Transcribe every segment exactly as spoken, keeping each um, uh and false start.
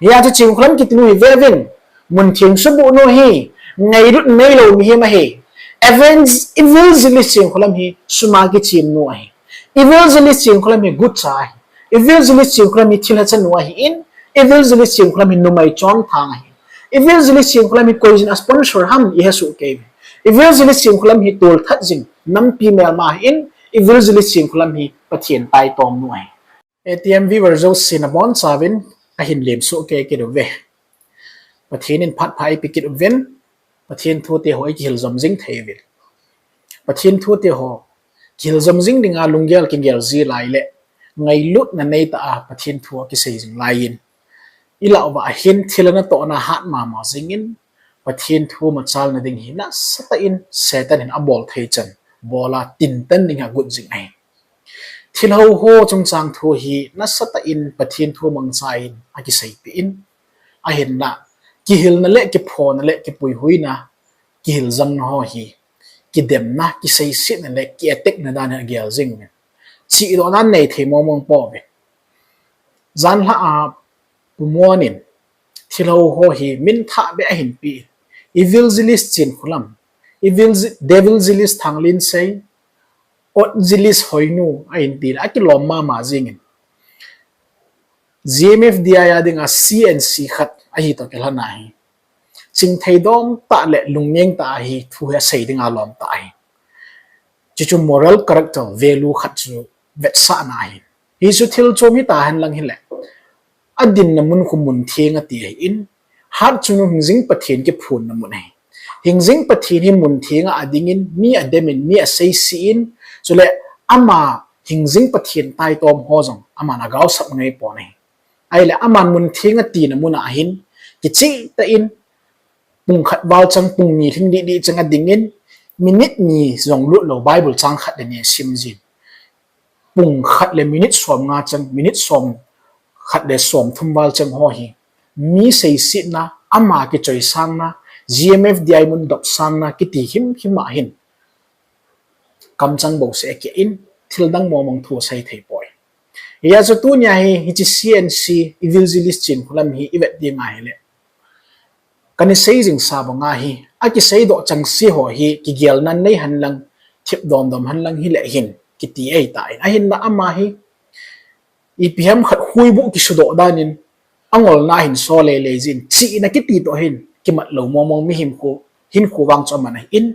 Hia chu Chinkholam kitinu hi vevin, muntheng subuh nu hi, ngailut neilou mihem ahi. Evangel-, evangelist Chinkholam hi suma kichim nu ahi. Evangelist Chinkholam hi gucha ahi. Evangelist Chinkholam hi thilha chanu ahin, evangelist Chinkholam hi numei chonthang ahi. Evangelist Chinkholam hi koijin a sponsor ham iha soh kei. Evangelist Chinkholam hi tolthat jing nampi melma ahin, evangelist Chinkholam hi Pathen taitom nu ahi. A T M viewer jouse nabonchauvin ahin lemsoh kei kit uve. Pathen in phat pha eipeh kit uvin, Pathen thu te ho ikihil jom jing thei uvin. Pathen thu te ho kihil jom jing dinga lunggel kigel ji lai le, ngailutna neitah a Pathen thu akisei jing laiyin, ilah uva ahin thilha natohna hat mama jingin, Pathen thu machalna ding hi nasatah in Satan hin abol thei chan bola tintan ding hi agot jing ahi. Thilha ho chungchang thu hi nasatah in Pathen thu mangcha in akiseipeh in, ahinla kihilna le kiphona le kipuihuina, kihil jangna ho hi kidemna, kiseisetna le ki-attackna dan in agel jing uvin. Chihdohna nei thei mong mong pouve. Janhi a Pu Muan in thilha ho hi min thah beh ahin pe. Evangelist Chinkholam, Evangel-, Devilgelist Thanglinsei, Otjelist Hoinu ahin ti le akilom mama jingin, G M F D I a dinga C N C khat ahi toh kilhon ahi. Chingthei dom tah le lungneng tah ahi, thu hi asei dinga lom tah ahi. Chuchu moral character value khat chu vetsahna ahi. Hichu thil chom hita henlang hile, adinna mun khu muntheng ati ahin, hatchungnung hingjing Pathen kiphonna mun ahi. Hingjing Pathen hi muntheng a adingin, mi ademin, mi aseisen, chule ama hingjing Pathen taitom ho jong aman agaosap ngai pon ahi. Ahile aman muntheng atina mun a hin, kichehtah in, pung khat val chang, pung ni lhing didi chang adingin, minute ni jong lut lou Bible chang khat le ni asim jin. Pung khat le minute som nga chang, minute som khat le som thum val chang ho hi, mi seisetna, ama kichoisangna, G M F D I mun dopsangna kiti himhim ahin, kamchang bouseh akeh in, thildang mong mong thu asei thei poi. Hia chu tunia hi, hiche C N C, Evangelist Chinkholam hi ivet ding ahile, kana sei jingsa banga hi, akiseidoh chengse ho hi kigelna nei henlang, thip domdom henlang hile hin kiti ahitai. Ahinla ama hi ipi ham khat huibuh kisudoh danin angolna ahin so lele jin, chihna kiti toh hin kimat lou mong mong mihem khu, hinkho vang chu aman ahin,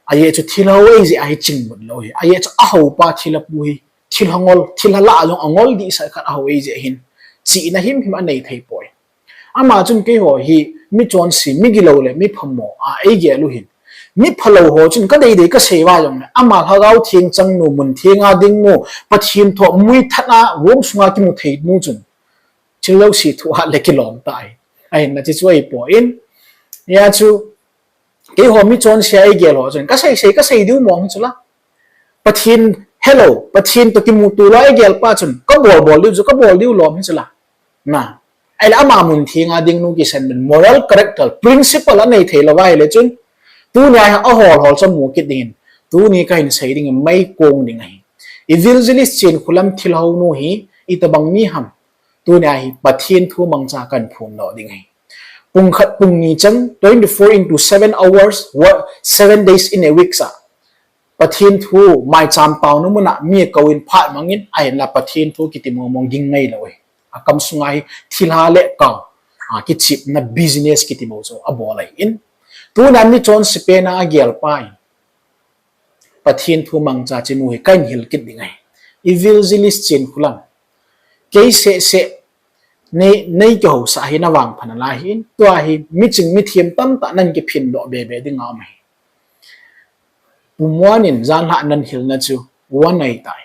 ajeh chu thilha ho eijeh a hi chingmut lou hi, ajeh chu ahopa thilha pu hi, thilha ngol, thilha lah a jong angol dehset khat aho eijeh hin, chihna himhim anei thei poi. Ama chun keiho hi michonse, migilou le miphamo a eigel u hin, miphalou ho chun kadeidei kasei uva jongle, ama Lhagao Theng changnu, muntheng a dingnu, Pathen thu muithat a room sunga kimu theinu chun, thil jouse thuhat le kilom tai. Ahinla chuchu ahipoi. Hia chu keiho michonse a eigel ho chun kasei sei kasei diu mong hi chula, Pathen helou, Pathen toh kimuto lou a eigel pa chun kabol bol diu chu kabol diu lom hi chula. Na, ahile ama muntheng a dingnu kisan min, moral character, principle anei thei lou va ahile chun, tunia hi ahol hol chu amu kit dingin, tuni kahin sei ding meikong ding ahi. Evangelist Chinkholam thilha nu hi itobang mi ham? Tunia hi Pathen thu mangcha kahin phondoh ding ahi. Pung khat pung ni chang, twenty-four into seven hours, wo-, seven days in a week sa, Pathen thu maicham paona muna mi akouvin phat mangin, ahinla Pathen thu kiti mong mong ging ngai lou ahi. Akam sunga hi thilha le kau, a, kichepna business kiti bou chu abol ahin. Tuna michonse pen a agel pa in, Pathen thu mangcha chenu hi kahin hil kit ding ahi. Evangelist Chinkholam, kei seh seh nei, nei kihousah hi navangphat nalai hin, tua hi miching mithem tamtah nan kiphindoh be be ding aum ahi. Pu Muan in janhi a nan hilna chu, ua nai tai.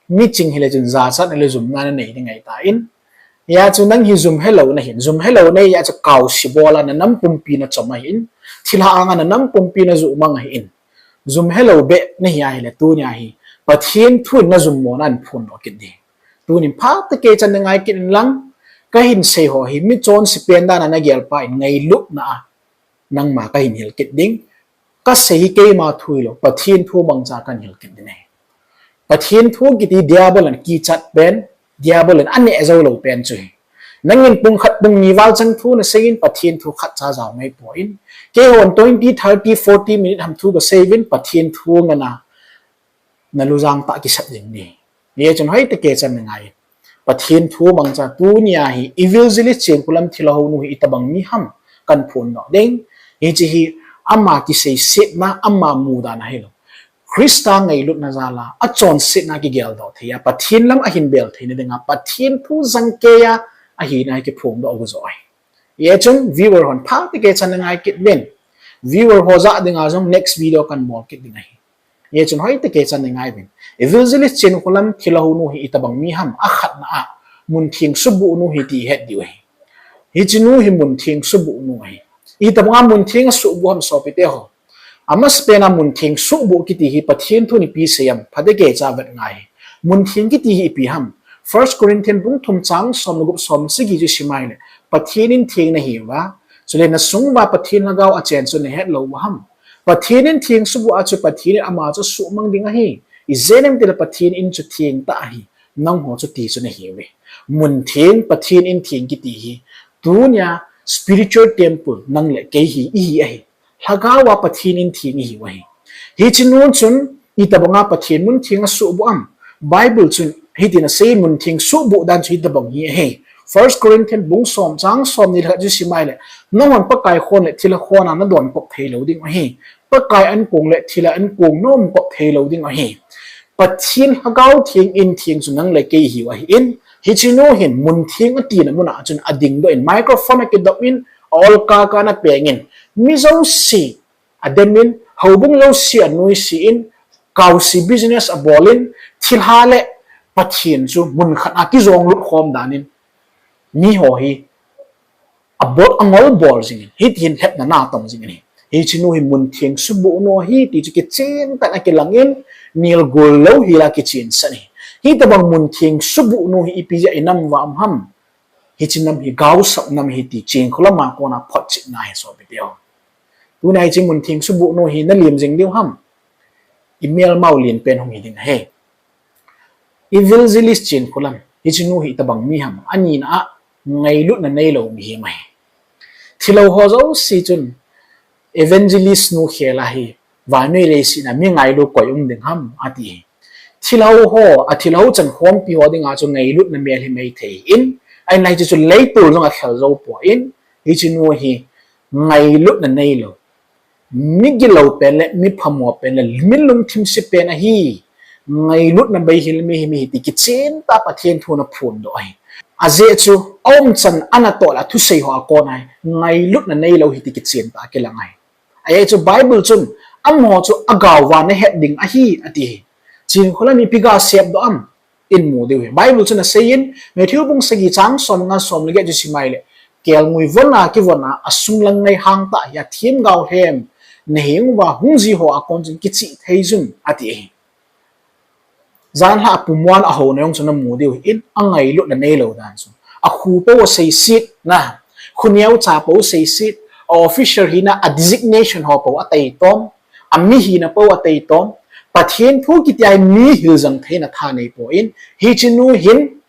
Miching hile chun jachatna le jumna nanei ding ahitai. Hia chu nang hi jum helou nahin, jum helou nahi a chu kaose bol a nanam pumpi nachom ahin, thilha anga nanam pumpi najuh mang ahin. Jum helou beh nahi ahile tunia hi Pathen thu in najum mona in phondoh kit ding. Tunin phat tah kei chan nangai kit inlang, kahin sei ho hi michonse pen dan a nagel pa in ngailutna a nangma kahin hil kit ding. Kasei hi keima thu hilou, Pathen thu mangcha kahin hil kit ding ahi. Pathen thu kiti Diabol in kichat pen, Diabol in aneh jou lou pen chu hi. Nangin pung khat pung ni val chang thu nasei in Pathen thu khat cha jao ngai poi. Keihon twenty, thirty, forty minute ham thu kasei uvin Pathen thu ngana nalujang tah kisat jing ding. Hichun hoitah kei chan nangai. Pathen thu mangcha tunia hi evangelist Chinkholam thilha hounu hi itobang mi ham kaphondoh ding. Hiche hi ama kiseisetna ama mudan ahilou. Christa ngailutna jal a, achonsetna kigeldoh thei a, Pathen lam ahin bel theina dinga, Pathen thu jangkei a, ahina hi kiphondoh agu jo ahi. Hichun viewer hon phatah kei chan nangai kit uvin. Viewer ho jah dinga jong next video kabol kit ding ahi. Hichun hoitah kei chan nangai uvin. Evangelist Chinkholam thilha hounu hi itobang mi ham, akhatna a, muntheng subuh nu hi ti het diu ahi. Hiche nu hi muntheng subuh nu ahi. Itobang a muntheng asuhbuh ham sopite ho. Amasapen a muntheng suhbuh kiti hi Pathen thu in ipi asei em, phatah kei cha vet ngai. Muntheng kiti hi ipi ham. First Corinthian bung thum chang som le gup som le sagi chu simai le. Pathen in theng nahiuva. Chule nasung uva Pathen lhagao achen chu nahet lou u ham. Pathen in theng subuh a chu Pathen in ama chu asuhmang ding ahi. Ijeh inem itile Pathen in chu theng tah ahi. Nangho chu ti chu nahiuve. Muntheng Pathen in theng kiti hi. Tunia spiritual temple nang le kei hi ihi ahi. Lhagao a Pathen in theng ihiu ahi. Hiche nu chun itobang a Pathen muntheng asuhbuh am. Bible chun hitin asei muntheng suhbuh dan chu hitobang hi ahi. First Corinthian bung som chang som ni le khat chu simai le. Nahon Pakai khon le thilha khon a nadon kop thei lou ding ahi. Pakai ankong le thilha ankong naum kop thei lou ding ahi. Pathen Lhagao Theng in theng chu nang le kei ihiu ahin, hiche nu hin muntheng atina mun a chun adingdoh in microphone akidop in, a-ol kaka ana peng in, mi jouse adem in, houbung jouse anuisat in, kaose business abol in, thilha le Pathen chu mun khat a kijong lut khom dan in, miho hi abol angol bol jing in, hitin lhepna natong jing in ahi. Hiche nu hi muntheng subuh nu ahi ti chu kichen tah in akilang in, nil gol lou hel a kichen sah in ahi. Hitobang muntheng subuh nu hi ipi jeh a inam uva um ham. Hiche nam hi gaosap nam ahi ti Chinkholam a kona photchetna ahi sopite ho. Tunia hiche muntheng subuh nu hi nalim jing diu ham. Imelmau lenpen hung hi ding ahi. Evangelist Chinkholam, hiche nu hi itobang mi ham, anina a ngailutna neilou mihem ahi. Thilha ho jouse chun evangelist nu khel ahi, vannoi leiset a mi ngailu koi um ding ham ati ahi. Thilha ho, athilha chan khompi ho dinga chu ngailutna mel hi mei thei in, ahinla hiche chu leitol jong akhel jou poi, hiche nu hi ngailutna neilou. Mi gilou pen le, mi phamo pen le, mi lungthim se pen ahi. Ngailutna beihel mihem ahi ti kichen tah Pathen thu in aphondoh ahi. Ajeh chu, aumchan anatoh le athusei ho a kona hi ngailutna neilou ahi ti kichen tah akilang ahi. Ajeh chu Bible chun, amaho chu agao uva nahet ding ahi, ati ahi. Chinkholam in ipi ga sepdoh am. In mu diu ahi. Bible chun asei in, Matthew bung sagi chang som nga som le get chu simai le, kelngoi von a kivon a, asung lang ngaihang tah hi athemgao lhem, naheng uva hung ji ho a kon chun kichih thei jun, ati ahi. Janhi a pumwan ahouna jong chu namu diu ahin, angailutna neilou dan chu. Akhu pou aseiset na, khu neocha pou aseiset, a officer hina a designation ho pou ataitom, amihina pou ataitom, Pathen thu kiti a hi mi hil jang theina tha nei poi, hiche nu hin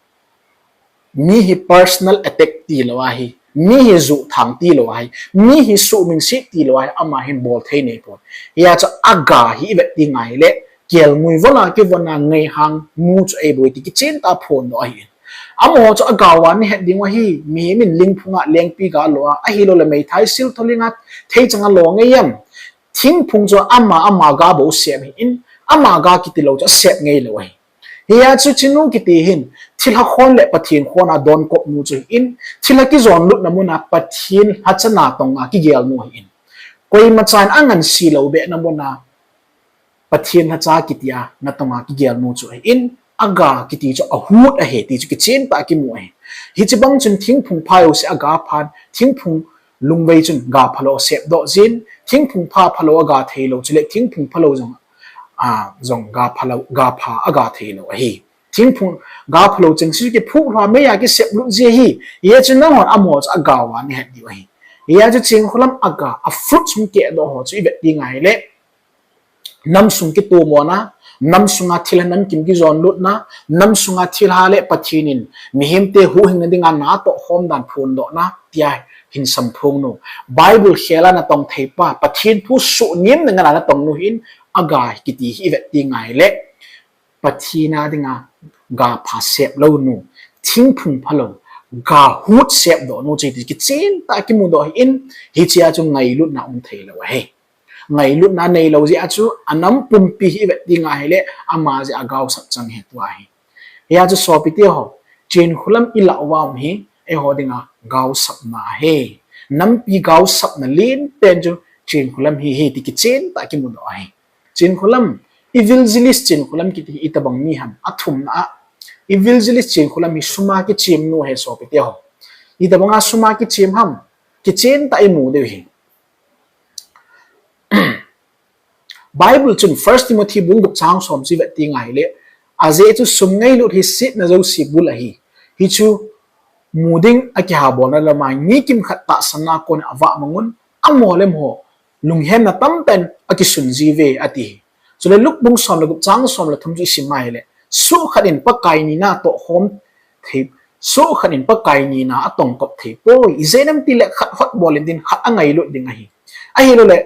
mi hi personal attack tilou ahi, mi hi juthang tilou ahi, mi hi suhminset tilou ahi, ama hin bol thei nei poi. Hia chu aga hi ivet ding ahile, kelngoi von a kivon a ngaihang nu chu eiboi ti kichen tah aphondoh ahi. Amaho chu agao a nahet ding ahi, mihem in lingphung a lengpi ga alo a, ahilou le meithai siltho ling a theichang alo ngai em. Thingphung chu ama, ama ga bou asem ahin, ama ga kitilou chu asem ngailou ahi. Hia chu hiche nu kiti hin, thilha khon le Pathen khon a donkop nu chu ahin, thilha kijon lutna mun a Pathen lhacha natong a kigel nu ahin. Koima chan angansei lou behna mun a Pathen lhacha kiti a natong a kigel nu chu ahin, aga kiti chu ahut ahi ti chu kichen tah a kimu ahi. Hiche bang chun thingphung pha jouse aga phan, thingphung lungvei chun ga phalou asepdoh jin, thingphung pha phalou aga theilou, chule thingphung phalou jong, a, jong ga phalou, ga pha aga theilou ahi. Thingphung ga phalou chengse chu kiphuh lha mei a kisep lut ji ahi. Hia chu nanghon amaho chu agao a nahet diu ahi. Hia chu Chinkholam aga, a fruit hung kehdoh ho chu ivet ding ahile, namsung kitomona, nam sunga thilha namkim kijon lutna, nam sunga thilha le Pathen in mihemte huhhingna dinga na toh khom dan phondohna, tia hin samphong nu. Bible khela natong thei pa, Pathen thu suhnem na ngana natong nu hin aga kiti hi i vet ti ngai le. Pathen a dinga ga pha sep lou nu, thingphung phalou, ga hut sep doh nu chu hiti kichen tah kimu doh hi in, hichea chu ngailutna um thei lou ahi. Ngailutna nei lou jeh a chu anam pumpi hi i vet ti ngai le ama jeh a gaosap chang hi tua hi. Hia chu sopite ho, Chenkholam i lah uva um hi, eiho dinga gaosapna ahi. Nampi gaosapna lenpen chu Chenkholam hi hi ti kichen tah kimu doh ahi. Chenkholam, evangelist Chenkholam kiti hi itobang mi ham, athumna a. Evangelist Chenkholam hi suma kichem nu ahi sopite ho. Itobanga suma kichem ham, kichen tah imu diu hi. Bible chun First Timothy bung gup chang som chu i vet ti ngai le, ajeh chu sum ngailut hi setna jouse bul ahi. Hichu mu ding a kihabolna lama mi kimkhat tahsanna kon a avah mang un, amo le amo lunghemna tamtah in akisun jiuve ati. Chule Luke bung som le gup chang som le thum chu i sim ngai le, sukhat in Pakai nina toh khom thei, sukhat in Pakai nina atong kop thei poi. Ijeh inem itile khat hotbol in tin khat angailut ding ahi. Ahilou le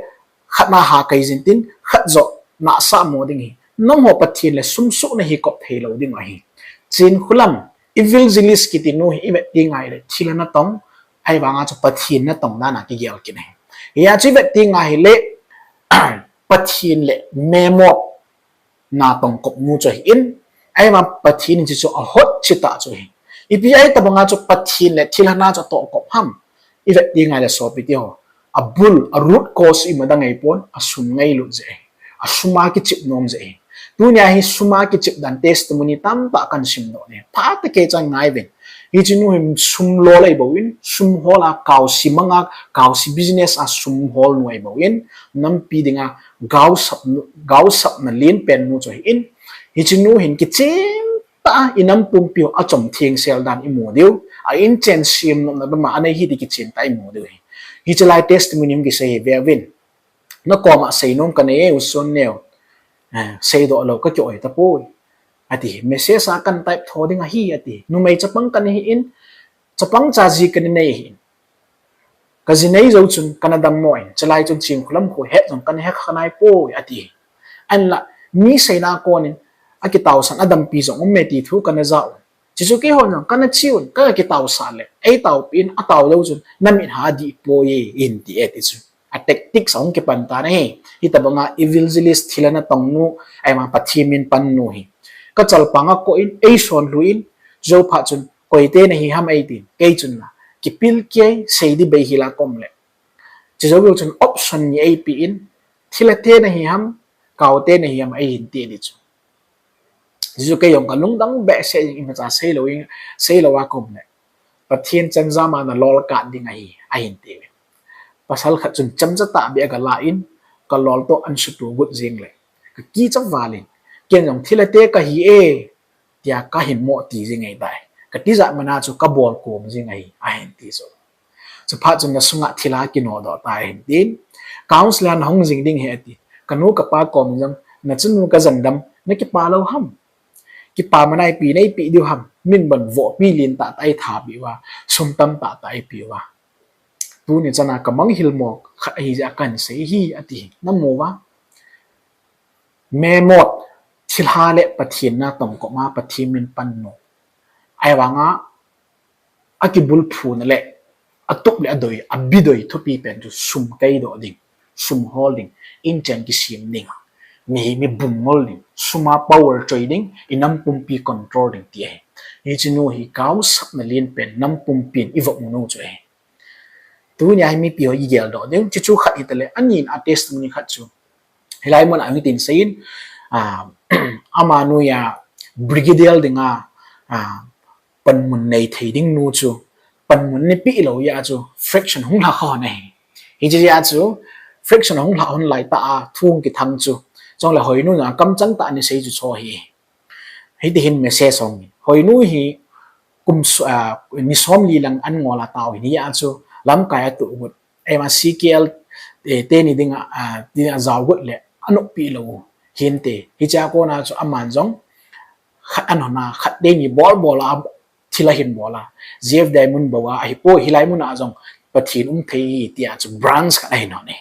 khat na ha kai jin tin khat joh nahsah mo ding hi. Nangho Pathen le sum suhna hi kop thei lou ding ahi. Chenkholam, evangelist kiti nu hi i vet ti ngai le thilha natong, ahivanga chu Pathen natong dan a kigel kit ahi. Hia chu i vet ti ngai le Pathen le memot natong kop nu chu ahi in, ahivang Pathen in chu ahot chita chu ahi. Ipi a itobanga chu Pathen le thilha na chu atoh kop ham, i vet ti ngai le sopite ho, abul, a root cause ima dang ahipon, asum ngailut jeh ahi. Asuma kichep nom jeh ahi. Tunia hi suma kichep dan testimony tamtah kan sim doh ne. Phatah kei chan ngai ven. Hiche nu hi sum lol ahi bou in, sum hol a, kaosi mang a, kaosi business a sum hol nu ahi bou in, nampi dinga gaosap nu, gaosapna lenpen nu chu ahi in. Hiche nu hin kichen tah a inam pumpi ho achom thengsel dan imu diu. A inchen sem nopna bama anei hi ti kichen tah imu diu hi. Hiche lai testimony hung kisei hi ve uvin. Nakoma seinom kanei e, u Sonneo. Eh, seidoh lou kakioi tapoi, ati. Message a kan type tho ding ahi, ati. Numei chapang kanei hi in, chapang cha ji kanei hi in. Kaji nei jou chun kana dammo in, chulai chun Chenkholam khu het jong kana het kha nai poi, ati. Ahinla, mi seina kon in, akitaosan adampi jong um e ti thu kana ja u. Chuchu keihon jong kana chi un, kakitaosah le, eitaopi in, atao jou chun, namit ha dih poi e, in ti e ti chu. A tactics ahung kipan tan ahi. Hitobanga evangelist thilha natong nu, ahivang Pathen min pan nu hi. Kachalpang a akoh in, eison lhu in, jou phat chun, koite nahi ham eitin, kei chun la, kipil kei, sei ding bei hila kom le. Chujou chun option ni eipe in, thilha te nahi ham, kaote nahi ham eihin ti ding chu. Chuchu kei jong kalungdang behseh jing, imacha seilou in, seilou a kom le. Pathen chan jama nalol kah ding ahi, ahin ti. Pasal khat chun chemcha tahbeh a gala in, kalol toh ansuto got jing le. Kakicha val in, ken jong thilha te kahi e, tia kahin mo ti jing ahitai. Katijat mana chu kabol kom jing ahi, ahin ti chu. Chuphat chun nasunga thilha kinodoh tai ahin tin. Counselor nahung jing ding ahi ati. Kanu kapa kom jong, nachanu kajandam, nakipa lou ham. Kipa mana ipi neipe diu ham. Min bon vohpi lin tahtah eithapi uva. Sum tamtah tah eipe uva. Tuni chana kamang hilmo khat ahi jeh a kahin sei hi ati. Namu uva. Memot, thilha le Pathen natong kop ma Pathen min pan nu. Ahivanga, akibulphuna le, atup le adoi, abidoi thupi pen chu sum kaidoh ding, sum hol ding, inchen kisem ding, mi, mi bumngol ding, suma power choi ding, inam pumpi control ding ti ahi. Hiche nu hi gaosapna lenpen nam pumpin ivop u nu chu ahi. Tunia hi mipi ho igeldoh diu, chuchu khat hitale, anina testimony khat chu. Hilai muna hitin seiyin, ah, amanu a brigadier dinga, ah, panmun nei thei ding nu chu, panmun neipeh lou jeh a chu, fraction hung lha kha hon ahi. Hiche jeh a chu, fraction hung lha hon laitah a, thu hung kithang chu. Chule Hoinu a kamchang tah a nei sei chu chu ahi. Hitihin message ahung in. Hoinu hi kum so-, ah, ni somli lang an ngol a tao ahin, hijeh a chu lamkai atuh got. Eima C K L, eh, teni dinga, ah, dinga jao got le anoppi lou. Hinte, hichea kona chu aman jong khat anona, khat dei ni bol bol a thil ahin bol a. Jeff Diamond bou a ahipoi, hilai muna jong Pathen um thei hi tia chu branch khat ahin hon e.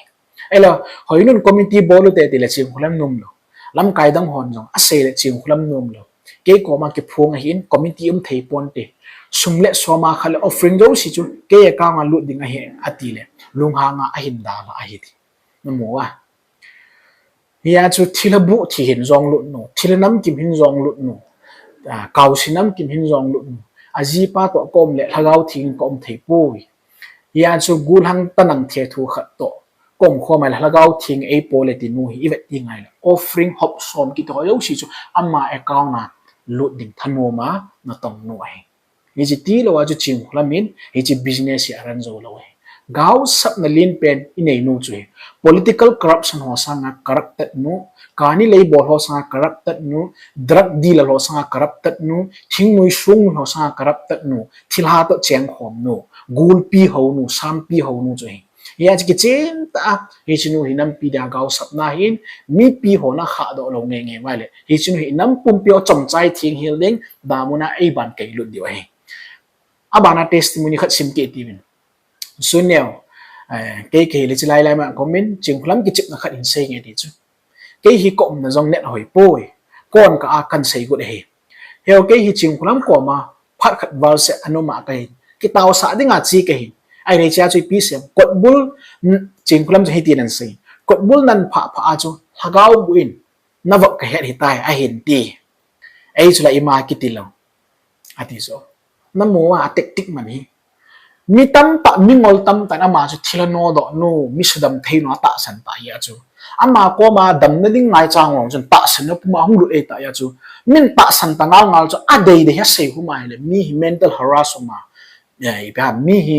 Elo, hoinun committee bol u te tile Chingkhulam nom lou. Lamkai dang hon jong asei le Chingkhulam nom lou. Kei koma kiphong ahin committee um thei ponte. Sum le soma khat le offering jouse chu kei account a lut ding ahi ati le lunghang a ahin dal a ahi ti. Namu a. Hia chu thilha buh thi hin jong lut nu, thilha namkim hin jong lut nu, a, kausi namkim hin jong lut nu. Ajipa toh ka um le Lhagao Theng ka um thei poi. Hia chu gulhang tanang thethu khat toh ka um khom a le Lhagao Theng ei po le ti nu hi i vet ti ngai le offering hop som kiti ho jouse chu ama account a lut ding thanom a natong nu ahi. Hiche tilou a chu Chingkhulam in hiche business hi aran jou lou ahi. Gaosapna lenpen inei nu chu hi political corruption ho sanga corrupted nu, kani lei bol ho sanga corrupted nu, drug dealer ho sanga corrupted nu, thingnoi sung ho sanga corrupted nu, thilha toh chengkhom nu, gulpi hou nu, sampi hou nu chu hi. Hia chu kichen tah a, hiche nu hi nampi dia gaosapna hin, mipi hon akhah doh lou ngeingei uva le. Hiche nu hi nam pumpi ho chomchai theng hel ding, damun a ei ban kei lut diu ahi. Abana testimony khat sim kit tiuvin. Suneo, eh, kei kei le chilai lai ma comment, Chingkhulam kichepna khat hin sei nge ti chu. Kei hi ka umna jong net hoi poi. Kon ka a kan sei got ahi. Heo kei hi Chingkhulam koma phat khat val se anuma kahi. Kitaosah dinga che kahi. Ahile chea chu ipi sem. Kotbul, mm, Chingkhulam chu hiti nan sei. Kotbul nan phah phah a chu Lhagao bu in navop kahet hitai ahin ti. Ei chu la ima kiti lou. Ati chu. Namu a tactic man hi. Mi tamtah, mingol tamtah in ama chu thilha nodoh nu, mi sudam thei nu atahsan tah hi a chu. Ama koma damna ding ngaicha ngong chun tahsanna puma hung lut ei tah hi a chu. Min tahsan ta ngal ngal chu adei dei hi asei huma hile mi hi mental harass uma. Eh, ipi ham, mi hi,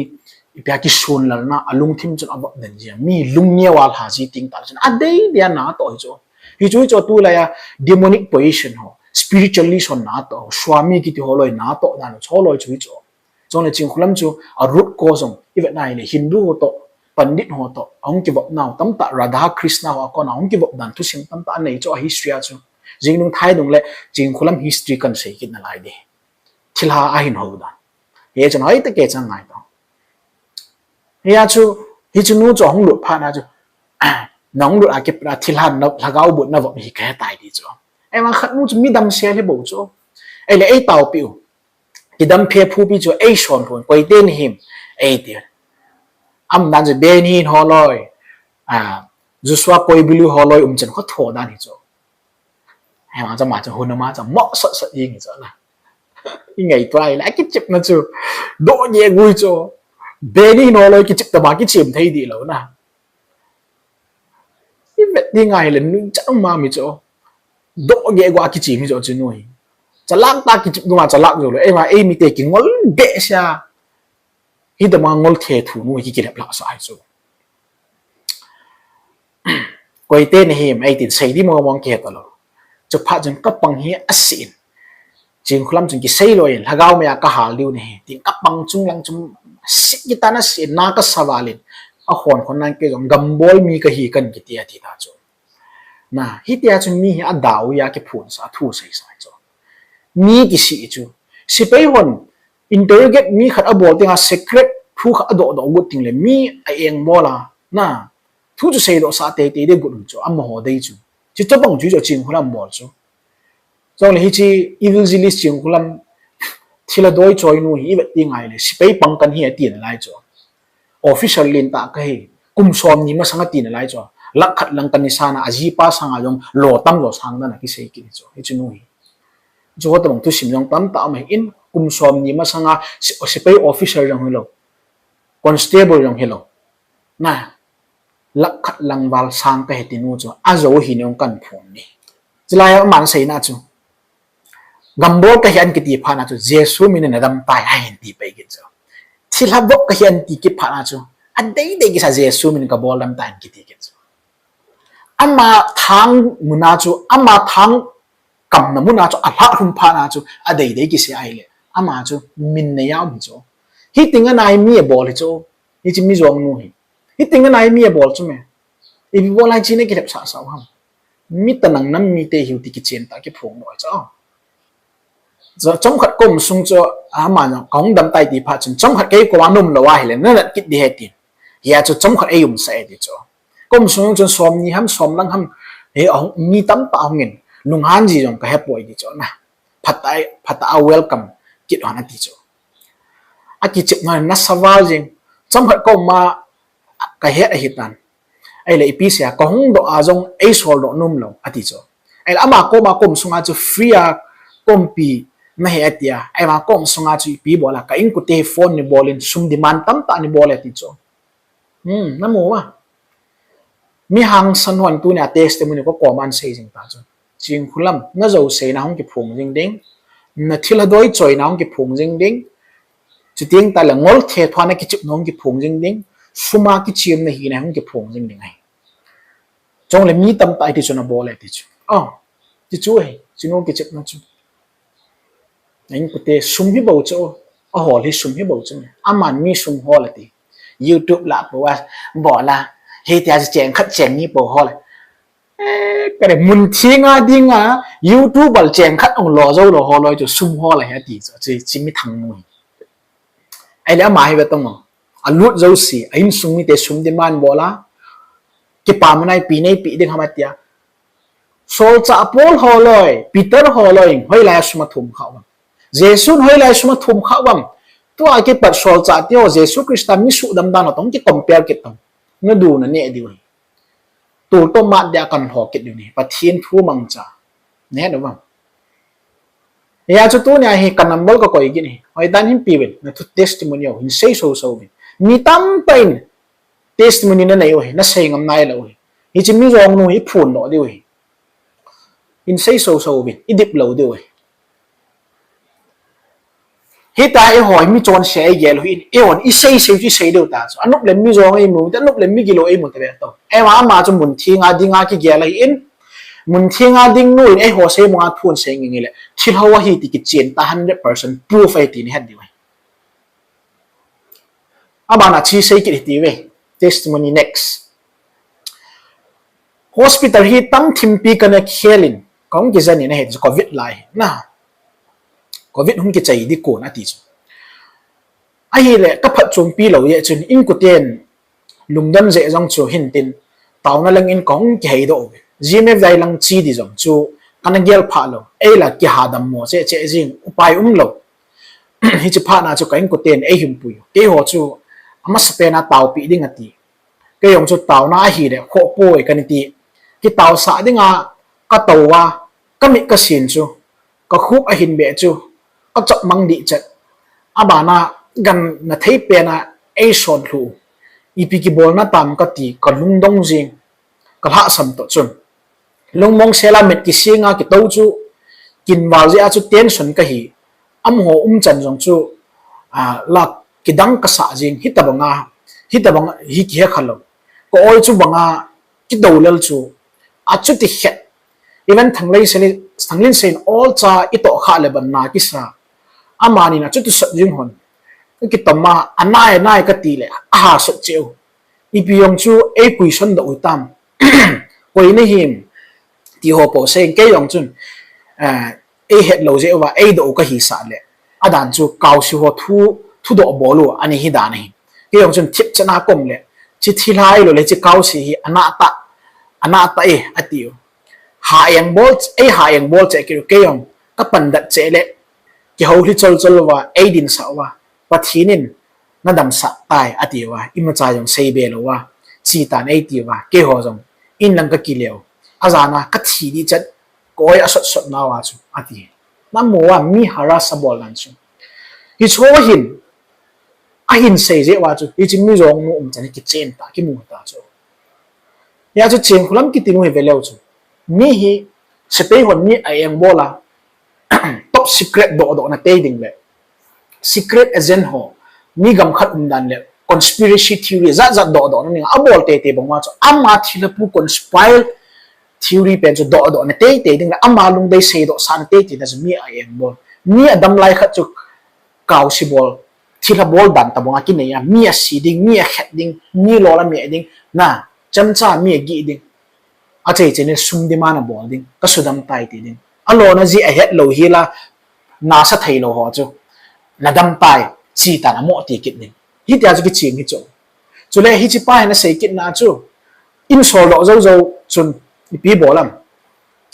ipi ham kisunlalna, alungthim chun avop den jia. Mi lungneo a lha ji ting tah chun adei dei a natoh hi chu. Hichu, hichu tulai a demonic position ho, spiritualist hon natoh ho, Swami kiti ho loi natoh dan ho loi chu hichu. Chule Chingkhulam chu a root cause jong i vet na hile Hindu ho toh, Pandit ho toh, ahung kivop nau tamtah, Radha Krishna ho a kona hung kivop dan thusim tamtah anei chu a history a chu. Jing nung thai nung le Chingkhulam history kan sei kit nalai ding. Thilha ahin hou dan. Hichun hoitah kei chang ngai tao. Hia chu, hichu nu chu ahung lut phat na chu, nahung lut a kipah a thilha na, Lhagao bu navop hi kahe tai ti chu. Eima khat nu chu midam sel hi bou chu. Eile ei taopi u. Kidam phe phupi chu ei son phun, koi te nahim, ei ti. Aum dan chu Benny Hinn ho loi, a, Joshua Koibulo ho loi umchan kho tho dan hi chu. Hema chu ama chu hun ama chu mo sot sot jing hi chu na. I ngaito a ile, akichepna chu. Doh nge gui chu. Benny Hinn ho loi kichep tama kichem thei di lou na. I vet ding ahile nui chang ma mi chu. Doh nge gua kichem hi chu chu nui. Chalak ta kichep duma chalak jou lou. Eima ei mite kingol behseh a. Hitama ngol thethu nu hi kikilep lhah sa hi chu. Koi te nahim, ei tin sei di mong mong kihe talou. Chuphat chun kapang hi asin. Chingkhulam chun kisei lou in, Lhagao mei a kahal diu nahi. Tin kapang chung lang chun sit kitan asin, na kasa val in. Ahon khon nan kei jong gambol mi kahi kan kiti ati ta chu. Na, hitia chu mi hi adau a kiphun sa, thu sei sa chu. Mi kisei chu. Sepai hon interrogate mi khat abol tenga secret thu khat adoh doh got tengle mi a-eng bol a. Na, thu chu seidoh sah teitei ding got um chu, amaho dei chu. Chuche bang chu chu Chingkhulam bol chu. Chule hiche evangelist Chingkhulam thilha doi choi nu hi i vet ti ngai le, sepai pang kan hi ati nalai chu. Officer lentah kahi, kum som ni masang ati nalai chu. Lakh khat lang kan ni sana, ajipa sanga jong lo tam lo sang dan a kisei kit chu. Hiche nu hi. Chu ho tabang thusim jong tamtah um ahin, kum som ni masanga se-, sepai officer jong hilou, constable jong hilou. Na, lakh khat lang val sang kahi ti nu chu, ajou hi nung kan phun ni. Chulai a aman seina chu. Gambol kahi an kiti phat na chu, Jesu min in nadam tai ahin ti pai kit chu. Thilha vop kahi an ti kit phat na chu, adei dei kisa Jesu min in kabol dam tai ahin kiti kit chu. Ama thang muna chu, ama thang kamna muna chu, alha lhum phat na chu, adei dei kisei ahile. Ama chu, min nei a um hi chu. Hitin ana hi mi abol hi chu. Hiche mi jong nu hi. Hitin ana hi mi abol chu me. Ipi bol a hiche na kilep sah sah u ham. Mi tanang nam mite hiu ti kichen tah kiphong lou chu. Chu chomkhat kom sung chu, ama jong kahung dam tai ti phat chun, chomkhat kei koma nom lou ahile, na nat kit ding ahi ti. Hia chu chomkhat eiumsah e ti chu. Kom sung chun som ni ham, som lang ham, he, ahung, mi tamtah ahung in, lunghan ji jong kahepoi ti chu na. Phatah a, phatah a welcome kit hon ati chu. Akichepna nasa val jing. Chomkhat koma kahet ahitan. Ahile ipi sei a, kahung doh a jong eisol doh nom lou ati chu. Ahile ama koma kom sunga chu free a kompi nahi atia. Ahivang kom sunga chu ipi bol a, ka inkote phone nei bol in sum demand tamtah nei bol e ati chu. Hmm, namu uva. Mi hangsan hon tunia testimony kakom a sei jing ta chu. Chingkhulam, na jouseina hung kiphong jing ding. Na thilha doi choina hung kiphong jing ding. Chuteng tahle ngol thethua na kichepna hung kiphong jing ding. Sum a kichemna hina hung kiphong jing ding ahi. Chule mi tamtah iti chu na bol e ti chu. Oh, ti chu ahi, chunu kichepna chu. Na inkote sum hi bou chu, ahol hi sum hi bou chu. Aman mi sum hol ati. YouTube lah pou a, bol a. Hitia chu cheng khat cheng ni pou hol. Eh, kare mun thenga dinga, YouTube a cheng khat ong lo jou lou holoi chu sum hol ahi ati chu, chu, chu mi thangnu hi. Ahile ama hi ve tong o. Alut jouse, a insung mite sum demand bol a. Kipana ipi neipe ding ham atia. Solchah Paul holoi, Peter holoi, hoilai a sum athum khah uvem. Jesun hoilai a sum athum khah uvem. Tua kipat solchah te ho, Jesu Christa mi suhdam dan ho tong kicompare kit tong. Nadu naneh diu ahi. Toltoh mat dia kan lho kit diu ahi. Pathen thu mangcha. Nahet uvem. Hia chu tunia hi ka number kakoi kit ahi. Hoidan hin pe uvin, na thu testimony ho hin sei soso uvin. Mi tamtah in testimony nanei u ahi, nasei ngam nailou ahi. Hiche mi jong nu hi phondoh diu ahi. Hin sei soso uvin, idip lou diu ahi. Hitia eiho hi mi chonse a igel u hin, eihon isei sei chu isei diu ta chu. Anop le mi jong eimu, anop le mi gilou eimu tave to. Eima ama chu mun thenga dinga kigel ahin, mun thenga ding nu in eiho sei banga thu asei nge nge le, thilha ahi ti kichen ta hundred percent proof ahi ti nahet diu ahi. Abana chu sei kit hite ve. Testimony next. Hospital hi tam thimpi kana khel in, kahung kijen in ahi chu Covid lai na. Covid hung kichai ding kon ati chu. Ahile, kaphatchompi lou jeh chun, inkoten lungdon jeh jong chu hintin, taona lang in kahung kiheidoh uve. GMFDI lang che ding jong chu kana gel phah lou. Eila kihadam mo cheh cheh jing, upai umlou. Hiche phatna chu ka inkoten eihimpui u. Keiho chu amasapen a taopeh ding ati. Kei jong chu taona ahile khoh poi kana ti. Kitaosah dinga katou a, kamit kasin chu, kakhup ahin beh chu, kachapmang dehchet. Abana ganna theipen a eisonlhu u. Ipi kibolna tam kati, kalungdong jing, kalhahsam toh chun. Lungmong sela mit kisinga kitou chu, kinval jeh a chu tension kahi. Amaho umchan jong chu, ah, la kidang kasah jing, hitobanga, hitobanga hi kihe khalou. Ka oi chu banga, kidoulel chu, achuti khet. Even Thanglensei, Thanglensei in olcha itoh khah le banna kisa. Amanin achuti sot jing hon. Kitom a, anai, anai kati le, aha sot cheh u. Ipi jong chu, eikoi sondoh u tam. Koi nahim, ti ho po sei, kei jong chun, eh, eihet lou jeh uva, eidoh u kahisah le. Adan chu, kaose ho thu, thudoh bol u, ani hi dan ahi. Kei jong chun thipchet a kom le, hiche thilha hilou le, hiche kaose hi, anah tah, anah tah e, ati u. Ha eng bol, eiha eng bol cheh kit u, kei jong, kapan dat cheh le, kihoulim chol chol uva, eidinsah uva, Pathen in, nadamsah tai, ati uva, imacha jong seibe louva, che tan eiti uva, keiho jong, in lang kakile u, ajana kathi dehchet, ka oi asot sot nauva chu, ati. Namu uva, mi harass abol dan chu. Hicheho hin, ahin sei jeh uva chu, hiche mi jong nu umchan hi kichen ta, kimu ta chu. Hia chu Chengkholam kiti nu hi veleu chu. Mi hi, sepai hon mi a engbol a, top secret dohdoh na tei ding le, secret agent ho, mi gam khat umdan le, conspiracy theory jat jat dohdoh na ding, abol teitei bang uva chu, ama thilha pu conspire theory pen chu dohdoh na teitei ding le, ama lungdei seidoh sah na teitei na chu mi a engbol. Mi adam lai khat chu kaose bol, thilha bol dan tobang a kinei a, mi ase ding, mi akhet ding, mi lol ameh ding, na, chemcha mi agih ding. Achei chei in sum demand abol ding, kasudam tai ti ding. Alona ji ahet lou hi la, nasa thei lou ho chu, nadam tai, chi tan amo ti kit ding. Hitia chu kichim hi chu. Chule hiche pa hin asei kit na chu, in soldoh jou jou chun, ipi bol am.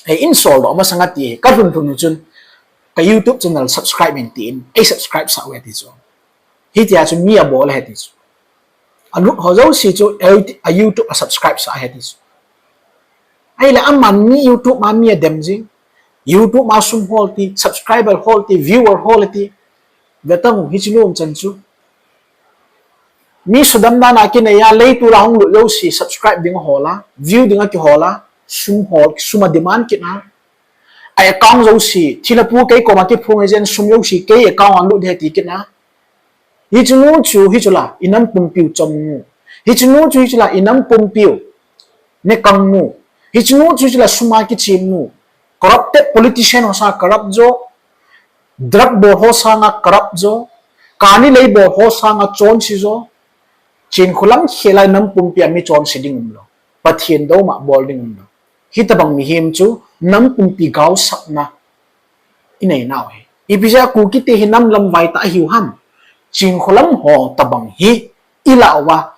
Ei, in soldoh masang ati hi, kalhun lhun u chun, ka YouTube channel subscribe in tin, ei subscribe sah uve ti chu. Hitia chu mi abol ahi ti chu. Alut ho jouse chu, a YouTube a subscribe sah ahi ti chu. Ahile aman mi YouTube ma mi adem jing. YouTube ma sum hol ti, subscriber hol ti, viewer hol ti. Ve tang u, hiche nom chan chu. Mi sudam dan a kinei a, leitol a hung lut jouse subscribe ding ahol a, view ding akihol a, sum hol, sum ademand kit a. A account jouse, thilha pu kei koma kiphong ahi jeh in sum jouse kei account a lut ahi ti kit a. Hiche nu chu hichu la, inam pumpiu chom nu. Hiche nu chu hichu la, inam pumpiu nekang nu. Hiche nu chu hichu la, sum a kichim nu. Corrupted politician ho sanga corrupt jo. Drug bol ho sanga corrupt jo. Kani lei bol ho sanga chonse jo. Chinkholam khel a inam pumpi a mi chonse ding umlou. Pathen douma bol ding umlou. Hitobang mihem chu nam pumpi gaosapna inei nau hi. Ipi jeh a Kuki te hi nam lamvai tah ahiu ham. Chinkholam ho tobang hi ilah uva,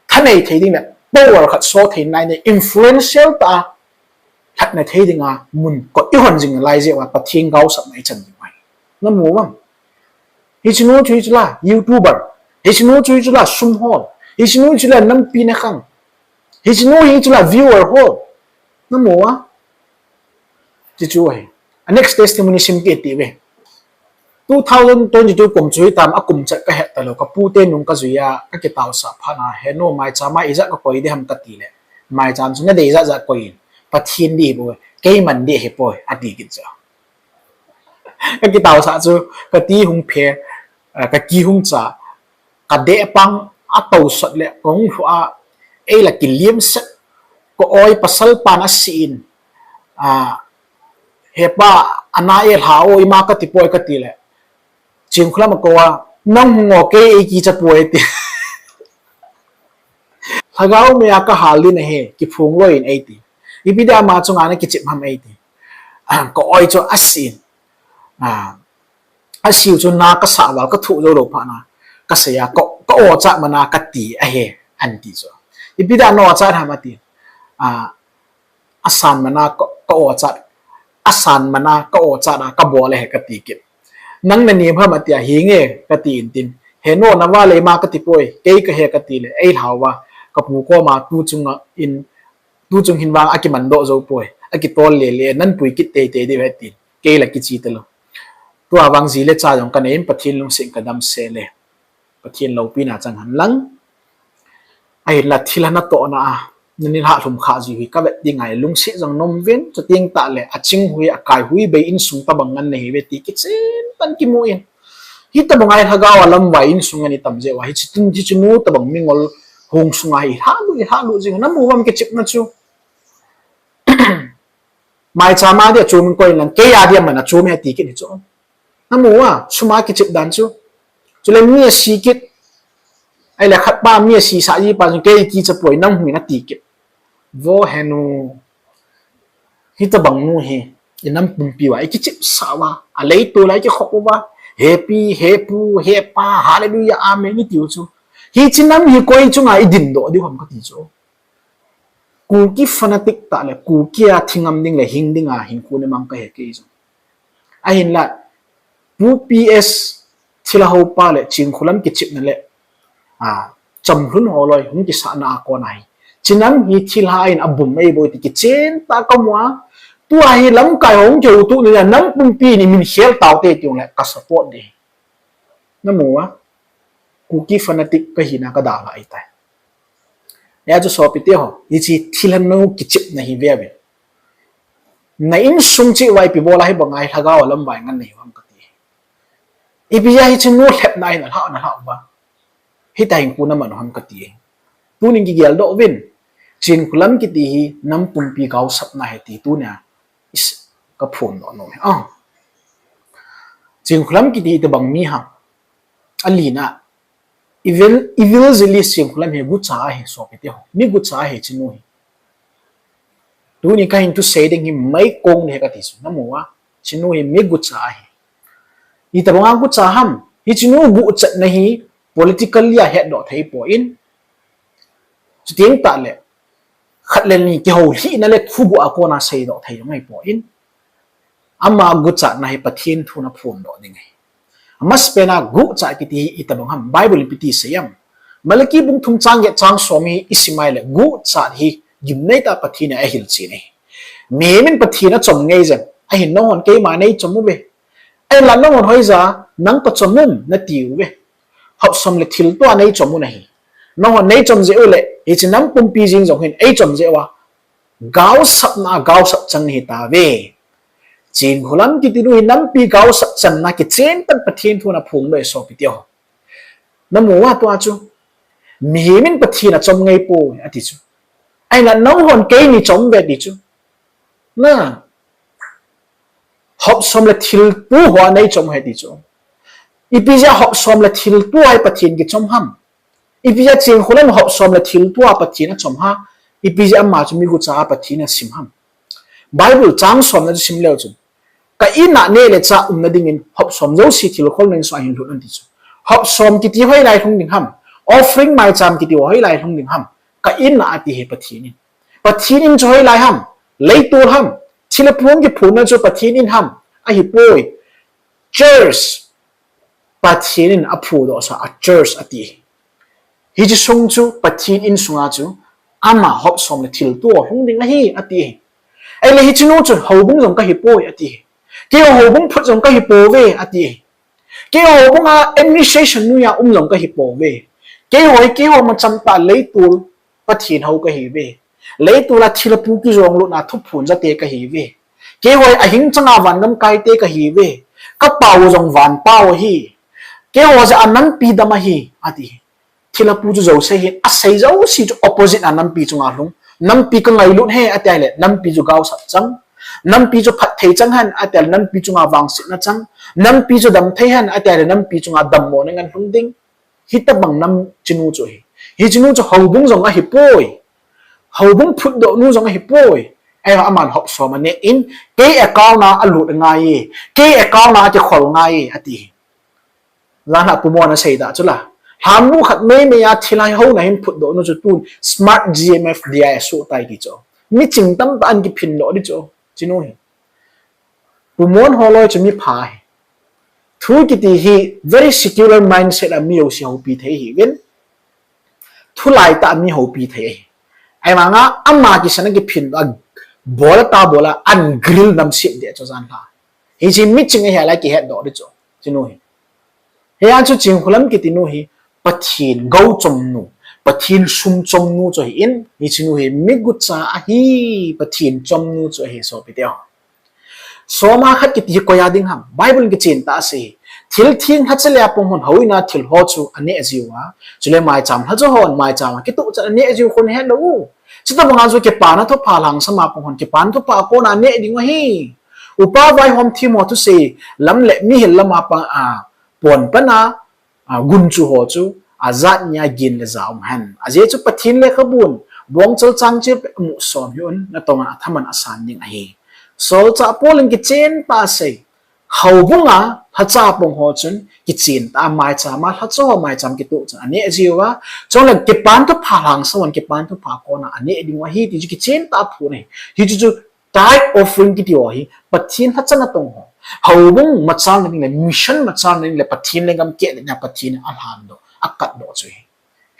thanei thei ding le power khat so thei nai nei, influential tah a lhatna thei dinga mun kot ihon jing nalai jeh uva Pathen gaosapna ichan ding uva. Namu uvam? Hiche nu chu hichu la, YouTuber. Hiche nu chu hichu la, sum hol. Hiche nu chu la, nampi nekhang. Hiche nu hichu la, viewer hol. Namu uva? Hichu ahi. A next testimony sim kit ti uve. Two thousand twenty-two kum chu hitam, akum chet kahet talou, kapu te nung kajui a, kakitaosah phat na, henu maicham a ijat kakoi ding ham kati le. Maicham chu nadei ijat jat koi in. Pathen ding hipoi, keiman ding hipoi, ati kit chu. Kakitaosah chu, kati hung phe, eh, kaki hung cha, kadeh pang atousot le, kahung lhu a, eila kilim set, ka-oi pasal pan asi in, ah, hepa, ana e lha o, ima kati poi kati le, Chinkholam akou a, nang hung o, kei eikicha poi ti. Lhagao mei a kahal ding ahi, kiphong loi in eiti. Ipi dia ama chunga nakichep ham eiti. Ka-oi chu asi in. Asiu chu na kasah val kathoh jou lou phat na. Kasei a, ka-ochat mana kati ahi, anti chu. Ipi dia na-ochat ham ati. Asan mana ka-ochat. Asan mana ka-ochat a kabol ahi kati kit. Nang nanem ham atia, hinge kati in tin. Henu nava le ima kati poi, kei kahi kati le, eilhauva, kapu koma tuchung in, tuchung hin vang akimandoh jou poi, akitol lele, nanpui kit teitei diu ahi tin, keila kiche talou. Tua vang ji le cha jong kanei in Pathen lungset in kadamsel e. Pathen loupina chang hen lang. Ahinla thilha natohna a, nanilhah lhum kha ji hi kavet ding ahi, lungset jong nom uvin, chuteng tahle, aching hui, akai hui bei insung tobang ngan nahiuve ti kichen tan kimu in. Hitobang a lhagao a lamvai insung ngan itam jeh uva, hiche tun, hiche nu tobang mingol hung sunga hi, ilhahlut, ilhahlut jing, namu uvam kichepna chu. Maicham a dia chom in koi in lang, kei a dia man a chom e ti kit hi chu. Namu uva, sum a kichep dan chu. Chule mi asi kit. Ahile khat pa mi asisah ji pa chun kei kicha poi nang hung in ati kit. Vo henu. Hitobang nu hi. Inam pumpi uva, ikichepsah uva. Aleitol a ikikhop uva. Hepi, hepu, hepa, hallelujah, amen, itiu chu. Hiche nam hi koi chunga idindoh diu ham kati chu. Kuki fanatic tah le, Kuki a thingam ding le hing dinga hinkho nemang kahi kei jong. Ahinla, Pu P S thilha houpa le Chinkholam kichepna le, chamlhun holoi hung kisahna a kon ahi. Hiche nam hi thilha in abum eiboi ti kichen tah kamu a. Tua hi lamkai ho hung kihoutoh na dia, nam pumpi in imin khel taute tiu le, ka support ding. Namu uva, Kuki fanatic kahina kadalhah ahitai. Hijeh chun sopite ho, hiche thilha nu kichepna hi veuvin. Na insung cheh uva ipi bol a hibanga lhagao a lamvai ngan nahiu ham kati. Ipi jeh a hiche nu lhepna in alhah, nalhah uva. Hitia hinkho naman u ham kati. Tunin kigeldoh uvin. Chinkholam kiti hi nam pumpi gaosapna ahi ti tunia kaphondoh nom e. Chinkholam kiti hi itobang mi ham. Alina, evil, evangelist Chinkholam hi gucha ahi sopite ho. Mi gucha ahi hiche nu hi. Tuni kahin thusei ding hi meikong ding ahi kati chu. Namu a, hichenu hi mi gucha ahi. Itobanga gucha ham, hichenu guchatna hi politically a hetdoh thei poi. Chuteng tahle, khat le ni kihoulhihna le thuguh a kona seidoh thei jong ahipoi. Ama guchatna hi Pathen thun aphondoh ding ahi. Amasapen a guchat kiti hi itobang ham, Bible in ipi ti asei em? Malachi bung thum chang get chang som hi isim a ahile guchat hi gimneitah a Pathen in ahilchen ahi. Mihem in Pathen achom ngai jeng, ahin nanghon keima neichom uve. Ahinla nanghon hoija nang kachom um nati uve. Hopsom le thiltua neichom u ahi. Nanghon neichom jeh u le, hiche nam pumpi jeng jong hin eichom jeh uva, gaosapna a gaosap chang nahitauve. Chinkholam kitinu hi nampi gaosap channa kichen tah in Pathen thun aphongdoh e sopiteho. Namu uva tua chu, mihem in Pathen achom ngai poi ati chu. Ahinla nanghon keini chom uve ati chu. Na, hopsom le thiltua ho neichom u ahi ati chu. Ipi jeh a hopsom le thiltua hi Pathen kichom ham? Ipi jeh a Chinkholam hopsom le thiltua Pathen achom ham? Ipi jeh a ama chu mi gucha a Pathen asim ham? Bible chang somna chu sim leu chun, ka in a neh le chah umna dingin hopsom jouse thilkhol nangin sung a hin lhut un ati chu. Hopsom kiti hoilai lhung ding ham? Offering maicham kiti hoilai lhung ding ham? Ka in a ati ahi Pathen in. Pathen in chu hoilai ham? Leitol ham? Thilha phung kiphunna chu Pathen in ham? Ahipoi. Church, Pathen in aphudohsa a church ati. Hiche sung chu Pathen in sunga chu ama hopsom le thiltua lhung ding ahi ati. Ahile hichenu chu houbung jong kahipoi ati. Keiho houbung phut jong kahipouve ati. Keiho houbung a administration noiya um jong kahipouve. Keiho hi keiho macham tah leitol Pathen hou kahiuve. Leitol a thilha pu kijong lutna thuphon jate kahiuve. Keiho hi ahing changa vangam kaite kahiuve. Kapau jong vanpau ahi. Keiho jeh a nampi dam ahi ati. Thilha pu chu jouse hin asei jouse chu opposite a nampi chunga lhung. Nampi kangailut e ati ahile nampi chu gaosap chang. Nampi chu phatthei chang hen ati ahile nampi chunga vangsetna chang. Nampi chu damthei hen ati ahile nampi chunga dammona ngen lhung ding. Hitobang nam chenu chu ahi. Hichenu chu houbung jong ahipoi. Houbung phutdohnu jong ahipoi. Ahivangin aman hopsom aneh in, kei account a alut angaiye, kei account a akikhol angaiye ati. Janhi Pu Mon asei tah chu la, lhambu khat meimei a thilha houna hin phutdohnu chu tun Smart G M F D I asoh tai ti chu. Miching tamtah in kiphindoh ding chu, chenu hi. Pu Mon holoi chu mipha ahi. Thu kiti hi very secular mindset a mi jouse houpi thei ahiuvin, thulai tah a mi houpi thei ahi. Ahivanga ama kisan a kiphin a bol a ta bol a an grill namset ding chu janhi. Hiche miching ahi a la kihetdoh ding chu, chenu hi. Hia chu Chinkholam kitinu hi Pathen gou chomnu, Pathen sum chomnu chu ahin, hichenu hi mi gucha ahi, Pathen chomnu chu ahi sopiteho. Soma khat kiti hi koiya ding ham? Bible in kichen tah asei. Thil theng lhacha le a pang hon houin a thil ho chu aneh jiuva, chule maicham lhacha hon maicham a kitoh chan aneh jiu khun helou u. Chutobanga chu kipana thupha lhangsam a pang hon kipana thupha a kona aneh dingu ahi. Upa vaihom themho thusei lam le mihil lama pang a pon pana a, gunchu ho chu, ajat nia gin le ja um hen. Ajeh chu Pathen lekhabun, bongchal chang cheh amu som hih un, natonga athaman asan ding ahi. Solchah Paul in kichen tah asei. Houbunga lhacha pang ho chun kichen tah a maicham a lhacha ho maicham kitoh chan aneh jiuva, chule kipana thupha lhangsam hon kipana thupha kona aneh dingu ahi ti chu kichen tah aphon ahi. Hichu chu tithe offering kiti ho hi Pathen lhacha natong ho, houbung machalna ding le mission machalna ding le Pathen lenggam kehletna Pathen in alhandoh, akatdoh chu ahi.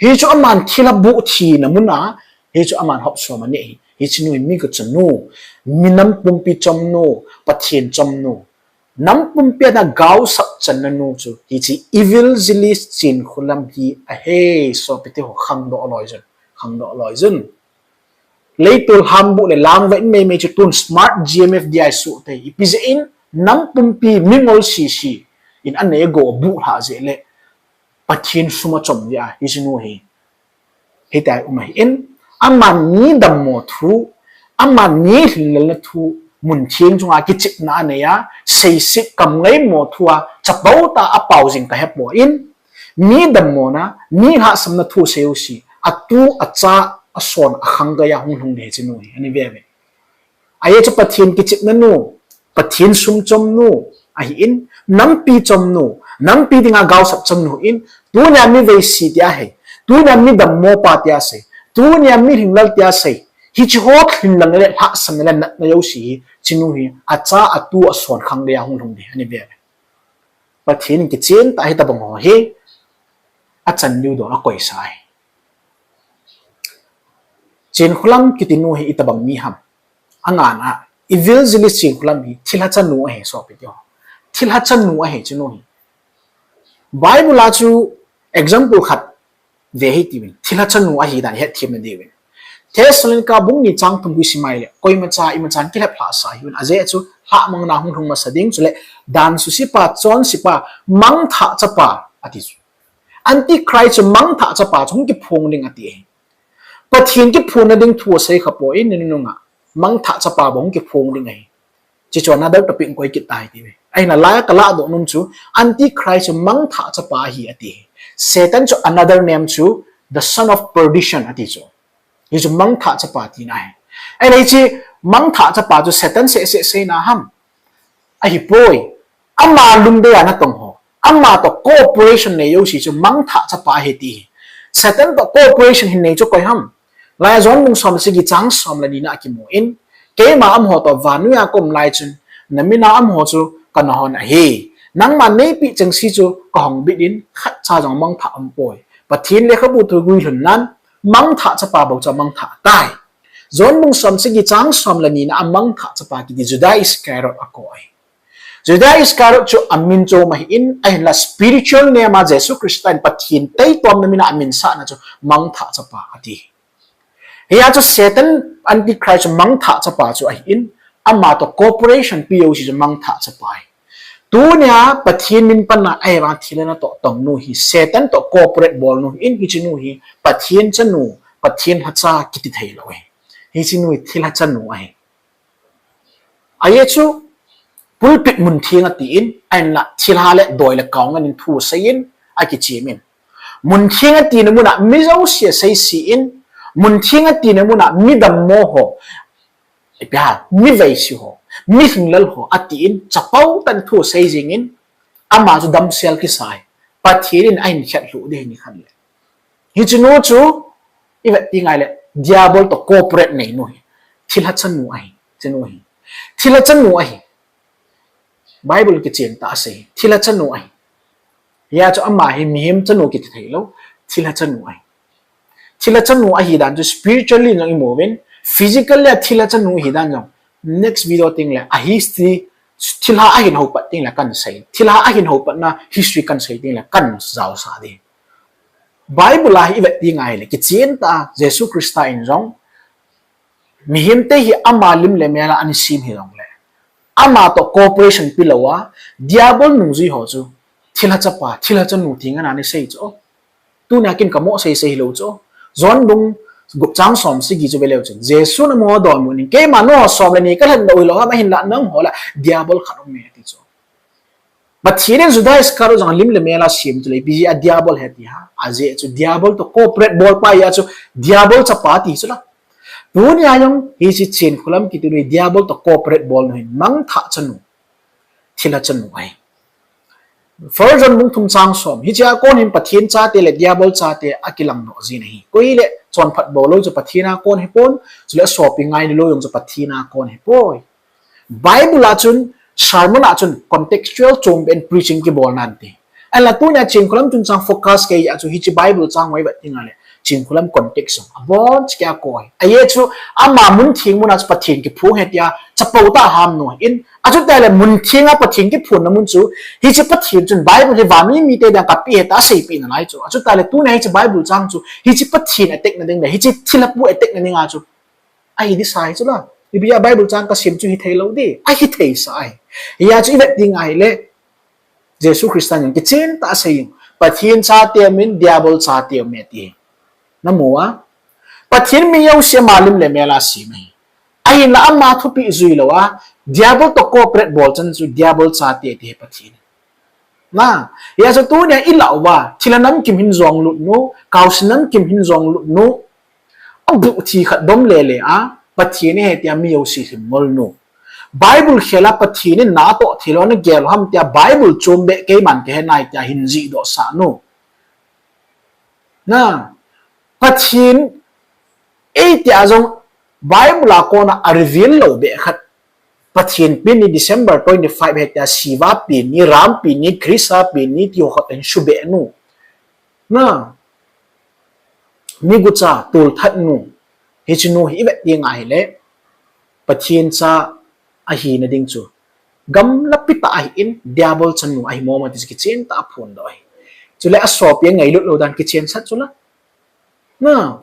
Hichu aman thilha buh thina muna, hichu aman hopsom aneh ahi. Hichenu hi mi guchanu, mi nam pumpi chomnu, Pathen chomnu, nam pumpi a gaosap channa nu chu hiche evangelist Chinkholam hi ahi sopiteho, khangdoh loi jun, khangdoh loi jun. Leitol lhambu le langva in meimei chu tun Smart G M F D I asoh tai. Ipi jeh in, nam pumpi mingol sese in aneigou buh lhah jeh le Pathen sum achom jeh a hichenu hi hitia um ahin, aman mi dammo thu, aman mi lhinlelna thu, mun theng chunga kichepna anei a, seiset kam ngaimo thu a chapang tah a apao jing kahepon, mi dammona, mi lhahsamna thu seijousi, atu, acha, ason, akhang geiya hung lhung ding hichenu hi, ani veve. Ajeh chu Pathen kichepna nu, Pathen sum chom nu, ahin, nampi chom nu, nampi dinga gaosap chom nu in, tunia mi veisi tia hi, tunia mi dammo pa tia sei, tunia mi lhinglel tia sei, hiche ho lhinlelna le lhahsamna le natna jouse hi, hiche nu hi, acha atu ason khang dia hung lhung ding, ani ve. Pathen kichen tah hitobang ho hi, achan diu don akoisa ahi. Chenkholam kiti nu hi itobang mi ham. Angana, evangelist Chenkholam hi thilha chanu ahi sopi teho. Thilha chanu ahi chanu hi. Bible a chu example khat ve hitiuvin. Thilha chanu ahi dan hetthemna diuvin. Thessalonica bung ni chang thum hi simle, koimacha imachan kilheplhah sa hiuvin. Ajeh chu lhahmangna hung lhung masa ding chule dan susepa, chonsepa, mangthah chapa ati chu. Antichrist chu mangthah chapa chu hung kiphong ding ati ahi. Pathen kiphonna ding thu asei khapoi, nununga mangthah chapa bou hung kiphong ding ahi. Hiche chu another topic koi kit tai ti ve. Ahinla laiya kalahdoh nom chu Antichrist chu mangthah chapa ahi ati. Satan chu another name chu the son of perdition ati chu. Hichu mangthah chapa tina ahi. Ahinla hiche mangthah chapa chu Satan seh seh seina ham. Ahipoi. Ama lungdei a natong ho, ama toh cooperation nei jouse chu mangthah chapa ahi ti. Satan toh cooperation hin nei chu koi ham. Laiya John bung som le sagi chang som le ni na akimun, keima amaho toh vannoiya kaum lai chun, namin a amaho chu kana hon ahi. Nangman neipeh chengse chu kahongbit in, khatcha jong mangthah aumpoi. Pathen lekhabu thu guilhunnan, mangthah chapa bou chu amangthah tai. John bung som le sagi chang som le ni na a mangthah chapa kiti Judas Iscariot akou ahi. Judas Iscariot chu amin chom ahin, ahinla spiritual name a Jesu Christa in Pathen taitomna min a aminsahna chu mangthah chapa ati. Hia chu Satan Antichrist chu mangthah chapa chu ahin, ama toh cooperation pe jouse chu mangthah chapa ahi. Tunia Pathen min pan a ahivang thilha natoh tong nu hi Satan toh cooperate bol nu ahin, hiche nu hi Pathen chanu, Pathen lhacha kiti theilou ahi. Hiche nu hi thilha chanu ahi. Ajeh chu pulpit mun theng atin, ahinla thilha le doi le kau ngen in thu aseiyin, akichemin. Mun theng atina muna mi jouse aseisen, mun theng atina muna mi dammo ho, ipi ham, mi veisi ho, mi lhinglel ho atin, chapang tah in thu asei jengin, ama chu damsel kisai. Pathen in ahin khetlhuh ding ahi nikhat le. Hiche nu chu ivet teng ahile, diabol toh cooperate nei nu ahi. Thilha chanu ahi, chanu ahi. Thilha chanu ahi. Bible kichen tah asei, thilha chanu ahi. Hia chu ama hi mihem chanu kiti theilou, thilha chanu ahi. Thilha chanu ahi dan chu spiritually jong imuvin, physically a thilha chanu ahi dan jong next video teng le a history, thilha ahin houpat teng le kan sei. Thilha ahin houpatna history kan sei teng le kan jaosah ding. Bible a hi ivet teng ahile, kichen tah a Jesu Christa in jong, mihemte hi ama lim le mel a ana sem hijongle, ama toh cooperation pelouva, diabol nungjui ho chu thilha chapa, thilha chanu ti ngen ana sei chu. Tunia kin kamo seisei hilou chu. John bung gup chang som sagi chu veleu chun, Jesun amaho donbutnin, keima nangho som le ni kalhendoh hilou ham, ahinla nangho lah a diabol khat aume ati chu. Pathen in Judas Iscariot jong lim le mel a sem chule, ipi jeh a diabol ahi ti ham? Ajeh chu diabol toh cooperate bolpa ahi a chu diabol chapa ti chu la. Tunia jong hiche Chenkholam kiti nu hi diabol toh cooperate bol nu ahin, mangthah chanu, thilha chanu ahi. First John bung thum chang som, hichea kon hin Pathen chate le diabol chate akilangdoh jin ahi. Koi le chonphat boulou chu Pathen a kon ahipon, chule asopi ngailulou jong chu Pathen a kon ahipoi. Bible a chun, sermon a chun contextual chom beh in preaching kibol nante. Ahinla tunia Chenkholam chungchang focus kei a chu hiche Bible chang ho ivet teng ahile, Chenkholam context jong aboncha kei a koi. Ajeh chu ama mun theng mun a chu Pathen kiphong ahi tia chapang tah a ham nu ahin, achuteng le mun theng a Pathen kiphonna mun chu, hiche Pathen chun Bible hi vanmi mite dinga kapeh ahi tia aseipeh nalai chu. Achuteng le tunia hiche Bible chang chu hiche Pathen attack na ding le hiche thilhapu attack na dinga chu ahi ding sai chu la. Ipi jeh a Bible chang kasem chu hitheilou ding, ahitheisa ahi. Hia chu ivet teng ahile, Jesu Christa in kichen tah a aseiyin, Pathen chate aumin, diabol chate aume ati. Namu a? Pathen mi jouse ama lim le mel a sem ahi. Ahinla ama thupeh jui louva, diabol toh cooperate bol chan chu diabol chate ati ahi Pathen. Na, hia chu tunia ilah uva, thilha namkim hin jong lut nu, kaose namkim hin jong lut nu, abuh thi khat dom lele a, Pathen ahi tia mi jouse lhim ngol nu. Bible khel a Pathen in natoh thil ho nagel u ham tia Bible chom beh keiman kahe nai tia hin jihdoh sah nu. Na, Pathen ei tia jong Bible a kona a reveal lou beh khat. Pathen pen ni December twenty-five ahi tia Shiva pen ni, Ram pen ni, Krista pen ni ti ho khat hin subeh nu. Na, mi gucha, tolthat nu, hiche nu hi ivet ding ahile, Pathen cha ahina ding chu gamla pi tah ahin, Diabol chanu ahi mong mong ti chu kichen tah a aphondoh ahi. Chule asopi angailut lou dan kichen sat chu la. Na,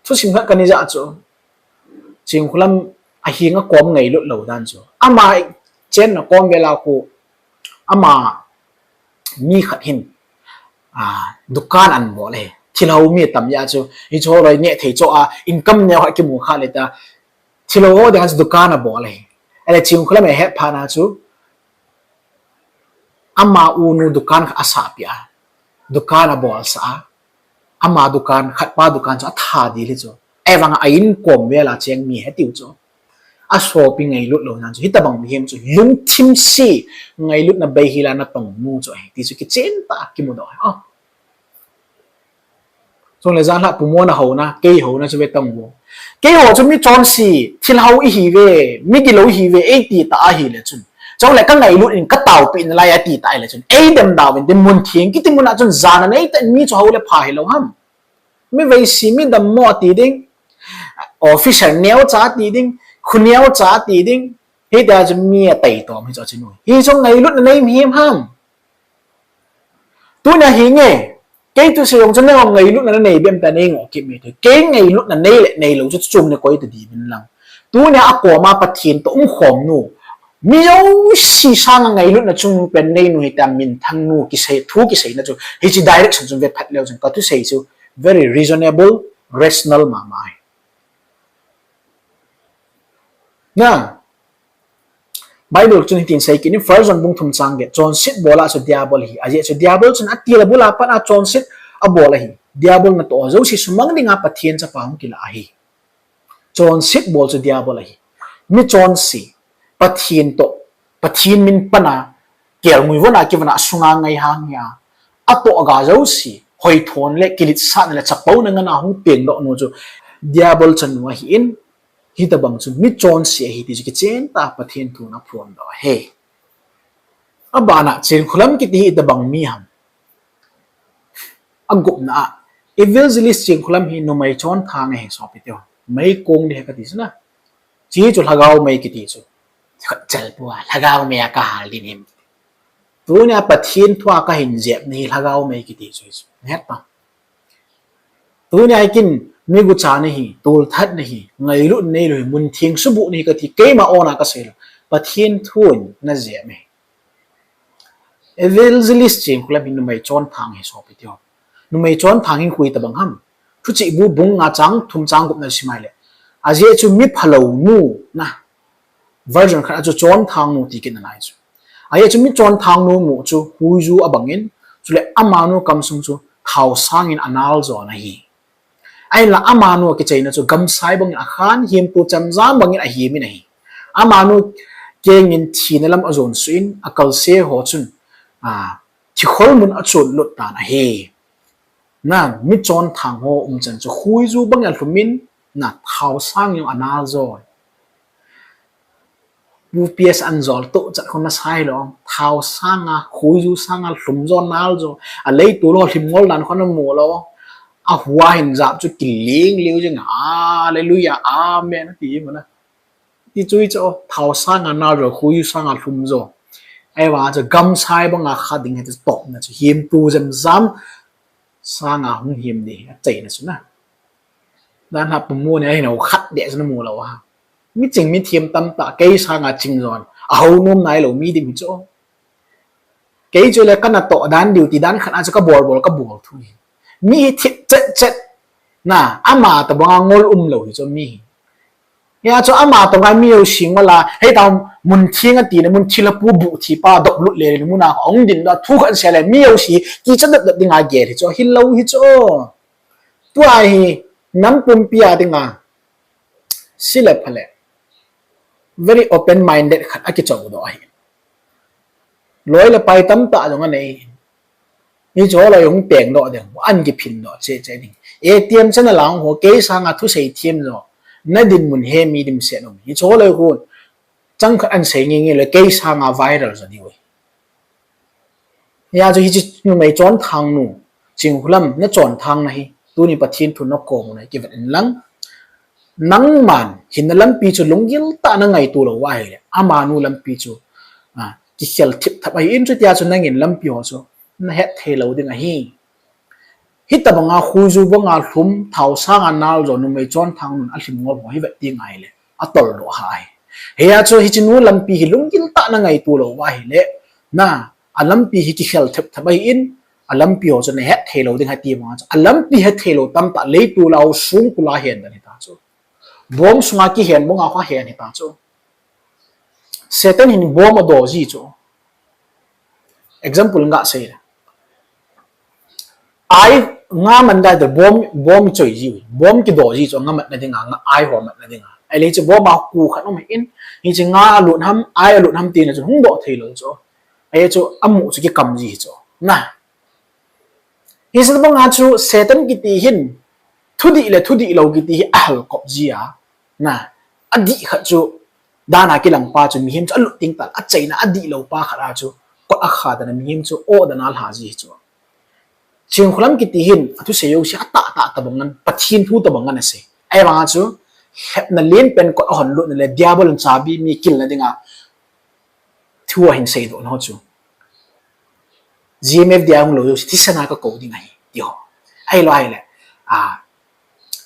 thusim khat kana ja chu, Chingkhulam ahenga kom ngailut lou dan chu. Ama chenna kom vel a khu, ama mi khat hin, a, dukan ana bol e. Thilhou mi tam jeh chu, hiche ho loi neh thei chu a, income neo khat kimu kha le ta, thilhou ho dinga chu dukan abol e. Ahile Chingkhulam ahet phat na chu, ama u nu dukan khat asahpeh a, dukan abolsah a, ama dukan, khatpa dukan chu atha dil hi chu. Ahivanga a in kom vel a cheng mi ahi tiu chu. Asopi ngailut lou dan chu, hitobang mihem chu lungthim se, ngailutna beihel a natong nu chu ahi ti chu kichen tah a kimudoh ahi. Chule janhi pumona houna, kei houna chu ve tang vo. Keiho chu mi chonse, thilhou ihiuve, migilou ihiuve, eiti tah ahile chun, chule kangailut in kataopeh nalai ati tah ahile chun, eidem dau vinte, muntheng kiti muna chun jana neitah in mi chu hou le pha hilou ham. Mi veise, mi dammo ati ding, officer neocha ati ding, khu neocha ati ding, hitia chu mi ataitom hi chu achinu. Hichu ngailutna nei mihem ham. Tunia hinge, kei thusei jong chu nangho ngailutna nanei bep ta neingoh kit mi thei. Kei ngailutna nei le neilou chu chom ni koi ta diuvin lang. Tunia akoma Pathen toh umkhom nu, mi jouse sanga ngailutna chungnung pen nei nu hitia minthang nu kisei, thu kiseina chu, hiche direction chun vephat leu chun kathusei chu very reasonable, rational mama ahi. Na, Bible chun hitin sei kit in, First John bung thum chang get, chonset bol a chu Diabol ahi. Ajeh chu Diabol chun atil abul a pat a chonset abol ahi. Diabol natoh jouse sumang dinga Pathen chapa hung kilah ahi. Chonset bol chu Diabol ahi. Mi chonse, Pathen toh, Pathen min pan a, kelngoi von a kivon a asunga ngaihang hia, atoh ga jouse, hoithon le kiletsahna le chapouna ngen a hung pengdoh nu chu Diabol chanu ahin, hitobang chu mi chonse ahi ti chu kichen tah a Pathen thun aphondoh ahi. Abana Chingkhulam kiti hi itobang mi ham. Agupna a, evangelist Chingkhulam hi numei chonthang ahi sopite ho. Meikong ding ahi kati chu na. Hiche chu lhagao mei kiti chu. Khatchel pua, lhagao mei a kahal ding ahi. Tunia Pathen thua kahin jepna hi lhagao mei kiti chu hichu. Nahet pa. Tunia kin mi gucha nahi, tolthat nahi, ngailutna neilou hi, muntheng subuh nahi kati, keima ona kasei lou. Pathen thun najep e. Evangelist Chingkhulam hi numei chonthang ahi sopite ho. Numei chonthang hi koi tobang ham. Thuchihbu bung nga chang thum chang gup na sim ahile, ajeh chu mi phalou nu na. Version khat a chu chonthang nu ti kit nalai chu. Ajeh chu mi chonthang nu mu chu huiju abang in, chule amanu kamsung chu thao sangin anal jon ahi. Ahinla amanu akichaina chu gamsai bangin akhan, hemtu chemjam bangin ahemin ahi. Amanu kengin thina lam ajon suh in, akalse ho chun, a, thikhol mun achotlut tan ahi. Na, mi chonthang ho umchan chu huiju bangin alhumin, na, thao sangin anal jon. Pu P S an jol toh chat khun nasai lou. Thao sanga, huiju sanga lhum jo, nal jo. Aleitol ho lhim ngol dan khun namu lou. Ahua hin jap chu kiling liu jing, Hallelujah, Amen, ati muna. Ti chu hichu, thao sanga nal jo, huiju sanga lhum jo. Ahivang chu gamsai banga kha ding hichu topna chu hemtu chemjam sanga hung hem ding achaina chu na. Danha pumona hin ho khat deh chu namu lou a. Miching mithem tamtah kei sanga ching jon. Ahou nom nailou mi dim hichu. Kei chule kanatoh dan duty dan khat a chu kabol bol kabol thu hi. Mi hi thip chet chet. Na, ama tobanga ngol umlou hichu mi hi. Hia chu ama tobanga mi jouse ngol a, heita muntheng atina, muntheng lapu buh thipa doplut le le muna ahung dindoh a thu khat asei le mi jouse kichat dep dep dinga gel hichu, hilou hichu. Tua hi, nam pumpi a dinga, sile phale, very open minded khat akichou doh ahi. Loi le pai tamtah jong anei. Hiche ho loi hung peng doh ding, an kiphin doh cheche ding. A T M channel a hung ho, kei sanga thusei them jo, nadinmun he mi dimset um. Hiche ho loi hun, chang khat an sei nge nge le kei sanga viral jo diu. Hia chu hiche numei chonthang nu, Chingkhulam, na chonthang na hi, tuni Pathen thu na kom u na kivet in lang. Nangman hinna lampi chu lunggil tah na ngaito lou ahile, amanu lampi chu, a, kikhel thip thap ahi in, chutia chu nangin lampi ho chu na het thei lou ding ahi. Hitabanga khuiju banga lhum, thao sanga nal jo numei chonthang nun alhim ngol ho hi vet ding ahile, atol doh ahi. Hia chu hiche nu lampi hi lunggil tah na ngaito lou ahile, na, alampi hi kikhel thep thep ahi in, alampi ho chu na het thei lou ding ahi ti banga chu, alampi het thei lou tamtah leitol a ho songkul a hen dan hita chu. Bomb sunga kihen banga kha hen hita chu. Satan hin bomb adoh ji chu. Example nga sei le. Ai nga man dai de bomb, bomb choi ji, bomb kidoh ji chu nga matna dinga, nga ai ho matna dinga. Ahile chu bomb a ku khat um in, hiche nga alut ham, ai alut ham tina chu hung doh thei lou chu. Ahi chu amu chu kikam ji chu. Na. Hiche banga chu Satan kiti hin, thudih le thudih lou kiti hi ahal kop ji a. Na, adih khat chu, dana kilang pa chu mihem chu alut ting tal, achaina adih lou pa khat a chu, kot akha dan a mihem chu, oh dan a alha ji chu. Chingkhulam kiti hin, athusei jouse atahtah tabang ngan, Pathen thu tabang ngan asei. Ahivanga chu, lhepna lenpen kot ahon lutna le, Diabol in chabi mi kilna dinga, thu ahin seidoh na ho chu. G M F D I hung lou jouse, thisan a kakou ding ahi, ti ho. Ahilou ahile, a,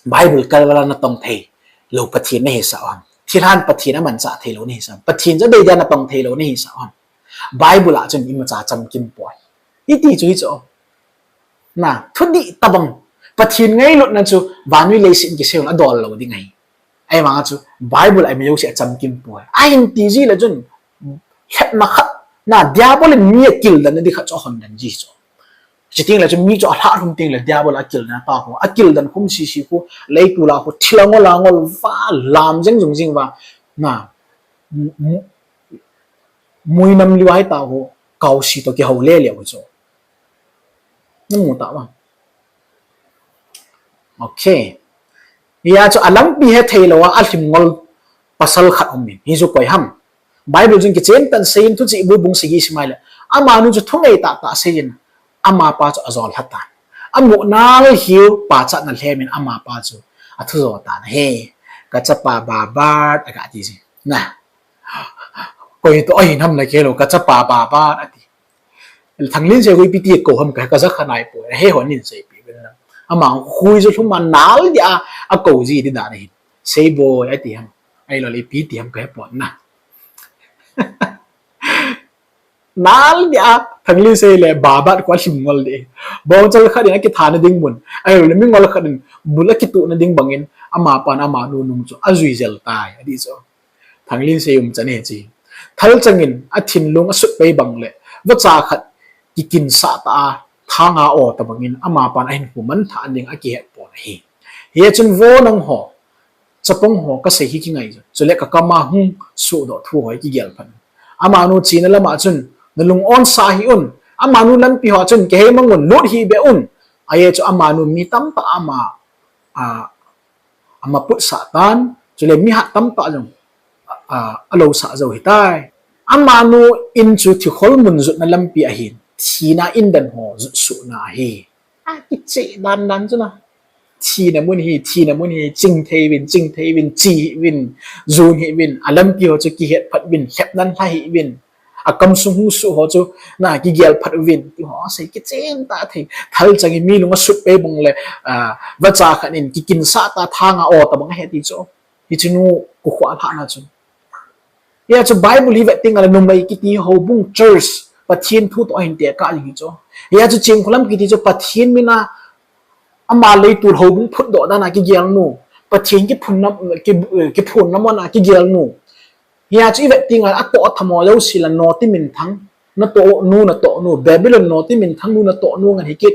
Bible kalval a natong thei lou Pathen nahisah u ham. Thilhan Pathen amanchah thei lou nahisah u ham. Pathen chu adei dia natong thei lou nahisah u ham. Bible a chun imacha chamkim poi. Iti chu hichu. Na, thudih tabang. Pathen ngailutna chu vannoi leiset in kisei un adol lou ding ahi. Ahivanga chu Bible a ima jouse achamkim poi. Ahin ti ji le chun, lhepna khat, na, Diabol in mi akildan na ding khat chu ahon dan ji chu. Chuteng le chun mi chu alhah lhum teng le Diabol akildan a ta ho, akildan khum sisi khu, leitol a khu, thil angol angol va lam jeng jung jing va, na, mu-, mu-, muinam liu ahi ta ho, kaosi toh kihou le le ho chu. Namu ta va. Okay. Hia chu alampi hethei lou a, alhim ngol pasal khat um in. Hichu koi ham. Bible chun kichen tah in asei in, Thuchihbu bung sagi sim a ahile, amanu chu thunei tah tah asei in, amapa chu ajol lha tan. Amu nal hiu pachatna lhem in amapa chu athu jo tan ahi. Kachapa Babat, aga ti ji. Na. Koi toh ahin ham na kei lou, kachapa Babat ati. Thanglinsei khu ipi ti kou ham ka, kaja kha nai poi. He hon in seipeh uvin lang. Ama khu chu lhum a nal dia akou ji ti dan ahi. Sei boi ati ham. Ahilou le ipi ti ham kahe pon na. Nal dia Thanglinsei le Babat khu alhim ngol di. Bongchal khat in akithana ding mun. Ahilou le mingol khat in bul akituhna ding bangin amapan amanu nung chu ajui jel tai. Ati chu. Thanglinsei umchan ahi chi. Thalchang in athinlung asut pei bang le, vacha khat kikinsah tah a, thanga o tabang in, amapan ahinkho manthah ding akihet pon ahi. Hichun vo nangho, chapang ho kasei hi kingai jo. Chule kakam a hung sohdoh thu ho hi kigel phat un. Amanu chena lama chun, nalung onsah hih un. Amanu lampi ho chun, kihei mang un, lut hih beh un. Ahi chu amanu mi tamtah ama, a, ama putsah tan, chule mi hat tamtah jong, a, a, alousah jou hitai. Amanu in chu thikhol mun jutna lampi ahin, thina in dan ho jut suhna ahi. Akicheh dan dan chu na. Thina mun hi, thina mun hi, ching thei uvin, ching thei uvin, che hih uvin, jon hih uvin, alampi ho chu kihet phat uvin, lhepnan lha hih uvin. Akamsung hung soh ho chu, na, kigel phat uvin, ti ho asei kichen tah thei. Thalchang in mi lung asut pei bang le, a, vacha khat in kikinsah tah thanga o tabang ahi ti chu. Hichu nu kikhualhahna chu. Hia chu Bible hi vet teng le numei kiti houbung church, Pathen thu toh ahin tekah jing hi chu. Hia chu Chingkhulam kiti chu Pathen min a ama leitol houbung phutdoh dan a kigel nu. Pathen kiphunna, ki, kiphunna mun a kigel nu. Hia chu ivet teng le atoh athamo jouse la noti minthang, natoh nu, natoh nu, Babylon noti minthang nu, natoh nu ngan hi kit.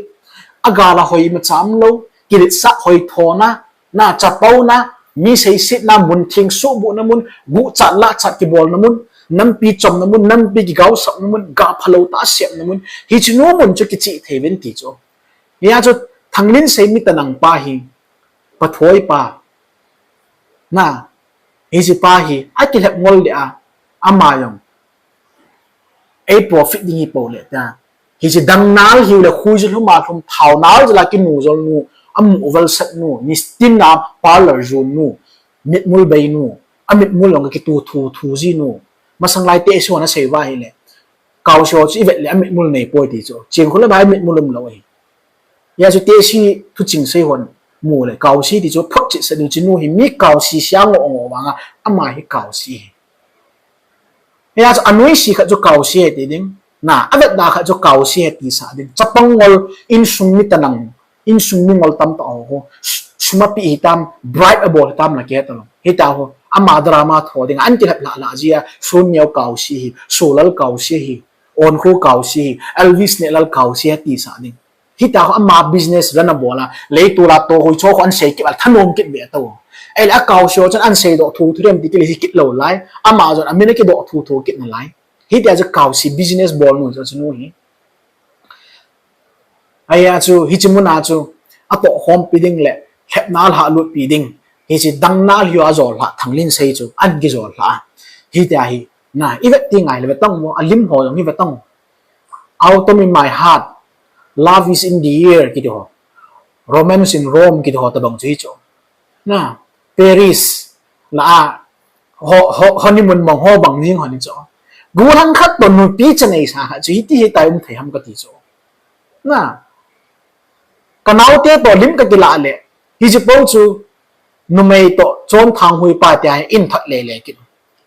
Agal a hoi macham lou, kiletsah hoi thona, na chapouna, Mi seisetna mun, theng suhbuhna mun, guhchat lahchat kibolna mun, nampi chomna mun, nampi kigaosapna mun, ga phalou tah semna mun, hiche nu mun chu kicheh thei uvin ti chu. Hia chu Thanglinsei mi tanang pa hi, pathoi pa. Na, hiche pa hi akilhep ngol deh a, ama jong ei profit ding hi pou le ta. Hiche dang nal hiu le, khuiju lhum a lhum, thao nal jal a kinu jol nu, amu valsat nu, nistin a parlor jon nu, mitmul bei nu, amitmul jong kitu thu thu ji nu. Masang lai tehse hon asei uva ahile, Kaose ho chu ivet le amitmul nei poi ti chu. Chinkholam a mitmul umlou ahi. Hia chu tehse thuching sei hon mu le Kaose ti chu photchet sah diu, hiche nu hi mi Kaose sia ngoh ngoh vang a, ama hi Kaose hi. Hia chu anoise khat chu Kaose hi ti ding. Na, avetda khat chu Kaose hi ti sah ding. Chapang ngol, insung mi tanang, insung mi ngol tamtah ho, sum apeh hitam, bribe abol hitam la kei talou. Hita ho, ama drama tho ding, an kilhep lhah lhah ji a, Sonneo Kaose hi, Solal Kaose hi, Onkho Kaose hi, Elvis Nehlal Kaose hi ti sah ding. Hita ho ama business run abol a, leitol a tohhoi cho kho an sei kit a thanom kit ve tao. Ahile a Kaose ho chun an seidoh thuthu dem ti kile hi kit lou lai. Ama jong amin akidoh thuthu kit nalai. Hitia chu Kaose business bol nu chu nu hi. Ahia chu hiche mun a chu atohkhompi ding le lhepna lhahlutpi ding, hiche dang nal hiu ajol lhah Thanglinsei chu an kijol lhah a. Hitia hi, na, ivet ti ngai le ve tang mo, alim ho jong hi ve tang mo. Autumn in My Heart, Love is in the Air kiti ho, Romance in Rome kiti ho tobang chu hi chu. Na, Paris la a ho, ho, honeymoon mong ho bang jing hon hi chu. Gollhang khat toh nupi chanei sa khat chu hiti hitia um thei ham kati chu. Na, kanaote toh lim kakilah le, hiche po chu numei toh chonthang hui pa tia in thot lele kit.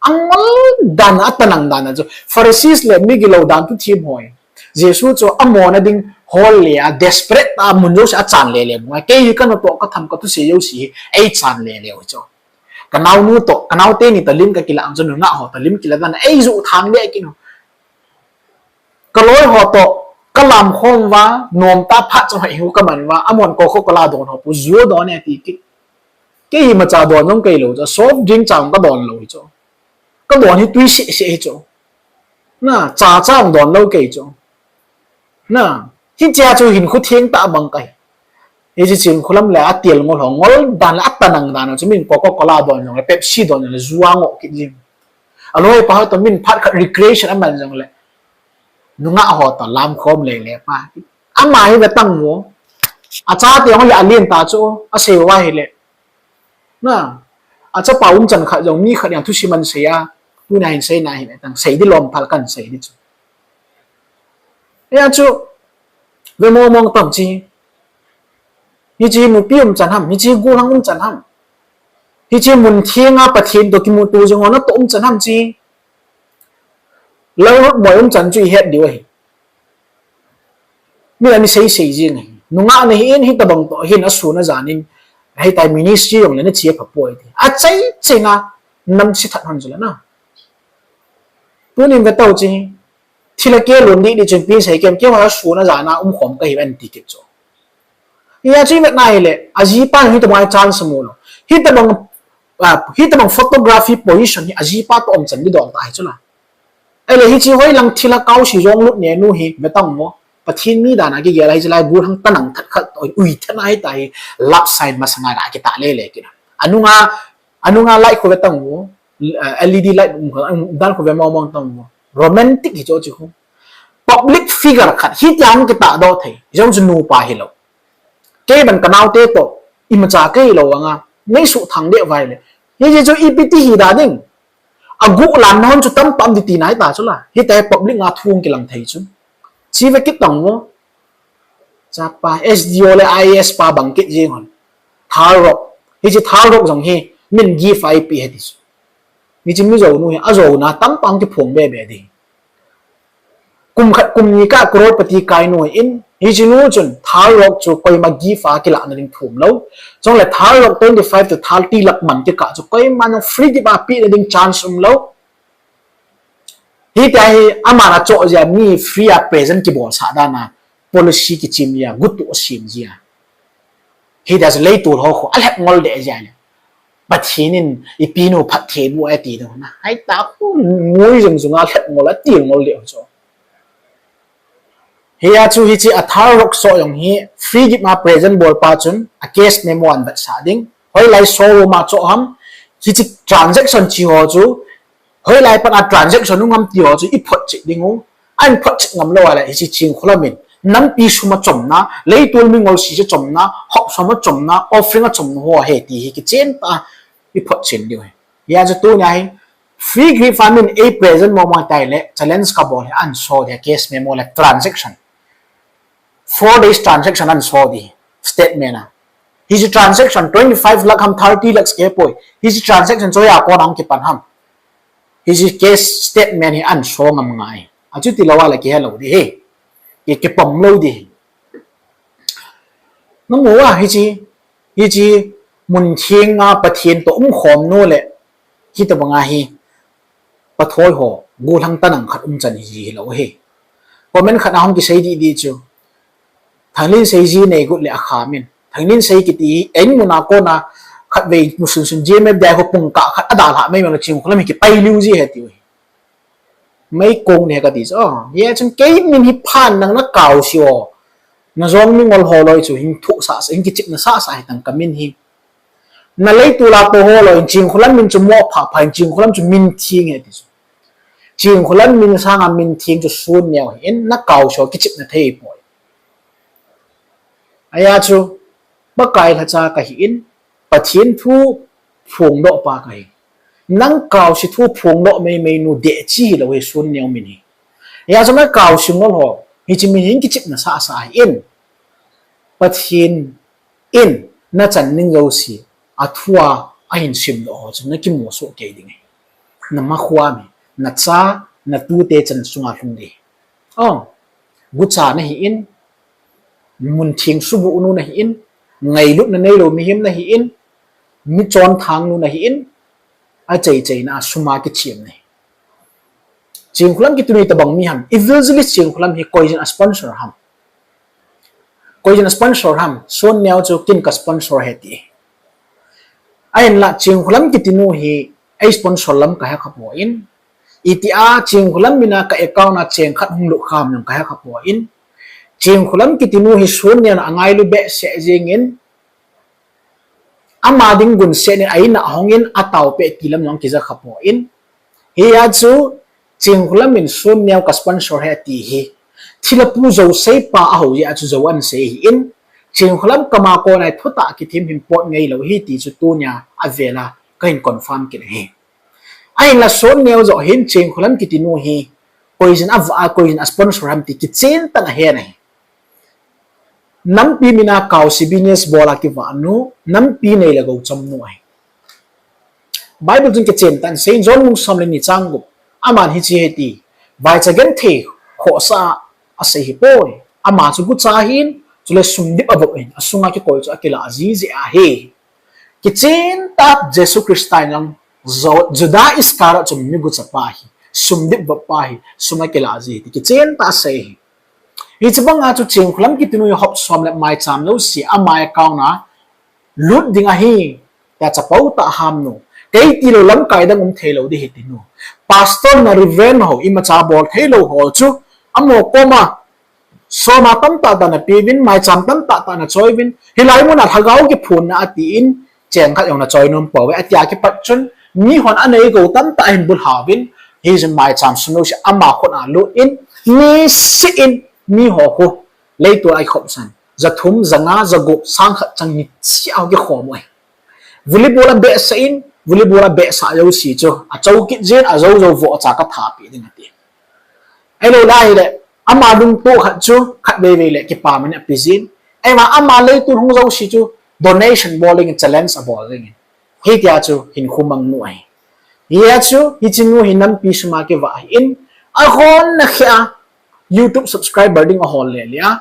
Angol dan a, atanang dan a chu Pharisees le migilou dan thu thiem ho hi. Jesu chu amona ding hol le a, desperate a mun jouse achan lele bung a. Kei hi kanu toh katham kathusei jouse hi eichan lele u chu. Kanaonu toh, kanaote ni toh lim kakilah ang chu nungah ho toh lim kilah dan a eijoh thang le kit u. Kaloi ho toh kalamkhom uva, nomtah phat chang hoi hu kaman uva, amahon Coca-Cola don ho pu, ju don e ti kit. Kei imacha don jong keilou chu, soft drink cha jong kadon lou hi chu. Kadon hi tui sehseh hi chu. Na, cha cha jong don lou kei chu. Na, hichea chu hinkho theng tah bang kahi. Hiche Chinkholam le atel ngol ho, ngol dan le atanang dan a chu min Coca-Cola don jongle, Pepsi don jongle, ju angoh kit jing. Aloipa ho toh min phat khat recreation aman jongle, nungah ho toh lamkhom lele pa. Ama hi ve tang mo. Achate jong le alen ta chu, asei uva ahile, na, achapa umchan khat jong mi khat in thusim ahin sei a, tuna hin seina hi ve tang, sei di lom phal kan sei di chu. Hia chu, ve mong mong tam chi. Hiche nupi umchan ham, hiche gollhang umchan ham. Hiche mun theng a Pathen toh kimuto jing ho natoh umchan ham chi. Lalrutmoi umchan chu ihet diu ahi. Mi la mi sei sei jing ahi. Nungah nahin, hitobang toh hin asun ajan in, hitia ministry jongle nache apha poi ti. Achai chai nga, namse that hon chu la na. Tunin ve tao chi. Thil a kelon dih dih chun pi sei kem, keiho asun ajan a umkhom kahi ven ti kit chu. Hia chu ivet na hile, ajipa hitobang chance amu lou. Hitobang, ah, hitobang photography position hi ajipa toh umchan di dol ta hi chu la. Ahile hiche hoilang thil a Kaose jong lut ne nu hi ve tang mo. Pathen mi dan a kigel a hiche lai gollhang tanang that khat toh ui thana hita hi, love sign masanga da kitah lele kit a. Anunga, anunga light khu ve tang mo. L-, ah, L E D light um kha, um, dan khu ve mong mong tang mo. Romantic hi chu chu khu. Public figure khat hitia hung kitahdoh thei jong chu nupa hilou. Kei ban kanaote toh imacha kei lou vang a, nei suhthang deh uva ahile, hiche chu ipi ti hi da ding. Aguh lamna hon chu tamtah um di tina hita chu la. Hitia hi public a thu hung kilang thei chu. Chi ve kit tang mo. Chapa S D O le I A S pa bang kit jing hon. Thal rock. Hiche thal rock jong hi min gift a eipeh e ti chu. Hiche mi jou nu hi ajouna tamtah hung kiphong be be ding. Kum khat kum ni kah crorepati kai nu in, hiche nu chun thal rock chu koima gift a kilahna ding thu umlou. Chule thal rock twenty five to thirty lakh man kikah chu koima na free gift a pehna ding chance umlou. Hitia hi aman achoh jeh a mi free a present kibolsah dan a policy kichem jeh a, gutuh asem jeh a. Hitia chu leitol ho khu alhep ngol deh jeh a le. Pathen in ipinu phatthei bu ati ding na. Hai ta khu ngui jing jing a lhat ngol a til ngol le chu. Hia chu hiche a thar rok so jong hi free gift a present bol pa chun a case memo an vet sa ding. Hoilai showroom a cho ham hiche transaction chi ho chu hoilai pat a transaction ungam ti ho chu i phot chih ding u. An phot chih ngam lou a le hiche Chingkholam in nampi sum a chomna, leitol mingol si chomna, hop som a chomna, offering a chomna ho he ti hi kichen ta i phot chin diu hi. Hia chu tunia hi free gift a min ei present mo mo tai le challenge ka bol hi an so dia case memo le transaction. Four days transaction an so di statement a. Hiche transaction twenty five lakh ham thirty lakhs ke poi. Hiche transaction cho ya ko nang kipan ham. Hiche case statement hi an so ngam ngai. A chu ti lou a le kihe lou di hi. Ki kipom lou di hi. Nang mo a hiche hiche mun theng a Pathen to um khom nu le hitabang a hi pathoi ho gollhang tanang khat um chan hi hilou hi. Comment khat a hung kisei di di chu. Thanglin sei ji nei gut le a kha min. Thanglin sei kiti hi, eng muna kona khat vei musun sun ji me dai ho pung ka khat a dalha mai ma Chingkholam hi kipai liu ji he ti u hi. Mai kong ne ka ti chu. Oh, ye chun kei min hi phan nang na kau si o. Na jong mingol ho loi chu hin thu sa sa, hin kichip na sa sa hi tang ka min hi. Na leitol a to ho loi Chingkholam min chu mo pha pha Chingkholam chu min theng he ti chu. Chingkholam min sanga min theng chu sun neo hi in na kau so kichip na thei poi. Aya chu Pakai lhacha ka hi in Pathen thu phongdoh pa ka hi. Nang kau si thu phongdoh mei mei nu de chi hilou hi sun neo min hi. Aya chu na kau si ngol ho hiche min hin kichip na sa sa hi in. Pathen in na chan ning lou si a thu a ahin simdoh ho chu na kimu so kei ding hi. Na ma khua mi, na cha, na tute chan sunga lhung di. Oh, gucha na hi in, mun theng subu nu na hi in, ngailut na nei lou mihem na hi in, mi chon thang nu na hi in, a chei chei na suma kichim na hi. Chingkholam kitunu tabang mi ham, evangelist Chingkholam hi koijin a sponsor ham. Koijin a sponsor ham, sun neo chu kin ka sponsor he ti. Ahin la Chingkholam kitunu hi, ei sponsor lam ka he kha poi. Iti a Chingkholam mina ka account a cheng khat hung lut kham nang ka he kha poi. Chingkholam kitunu hi sun neo na a ngailu be se jing in. Ama ding gun se nin a in a hong in a tao pe ti lam nong kija kha poi. Hia chu Chingkholam in sun neo ka sponsor he ti hi. Thila pu jo sei pa a ho ya chu jo an sei hi in. Chingkholam kama ko nai thuta kithim him pot ngei lou hi ti chu tunia a vela ka hin confirm kit hi. Ahin la sun neo jo hin Chingkholam kitinu hi koijin a va koijin a sponsor ham ti kichen tan a he na hi. Nampi mina kau si business bol a kiva nu, nampi nei le go chom nu ahi. Bible chun kichen tan Saint John bung som le ni chang gup. Aman hichi he ti, vaicha genthei khohsa a sei hi poi. Ama chu gucha hin, chule sumdip a vop in, a sunga kikoi chu a kila a ji je ahi. Kichen ta Jesu Christa in jong Juda Iscariot chu mi gucha pa hi, sumdip vop pa hi, sunga kila a ji ti kichen ta a sei hi. Hichi banga chu Chingkholam kitinu hi hop som le maicham lo si a mai account a lut ding ahi, tia chapou ta ham nu. Kei ti lo lamkai dang um thei lo di hi ti nu. Pastor na reverend ho, imacha bol thei lo ho chu, amo koma, soma tamtah tah na pe vin, maicham tamtah tah na choi vin, hilai muna lhagao kiphun na ati in, cheng khat jong na choi nom pou ve, atia kipat chun, mi hon a nei go tamtah hin bulhau vin, hi jin maicham sum lo si ama khut a lut in, mi si in, mi ho khu, leitu a i khop san, za thum, za nga, za gup, sang khat chang ni si a kikhom u ahi. Volleyball a behsah in, volleyball a behsah jo si chu, a chou kit jin, a jou jou vo cha ka tha pi ding ati. Ei lo lai le, ama lungto khat chu, khat vei vei le, kipa man a pi jin. Ei ma ama leitu hung jo si chu, donation bol ding, challenge a bol ding. Hitia chu, hin khumang nu ahi. Hia chu, hichi nu hi nampi suma kiva ahi in, a hon na khia, YouTube subscriber ding a hol le le a.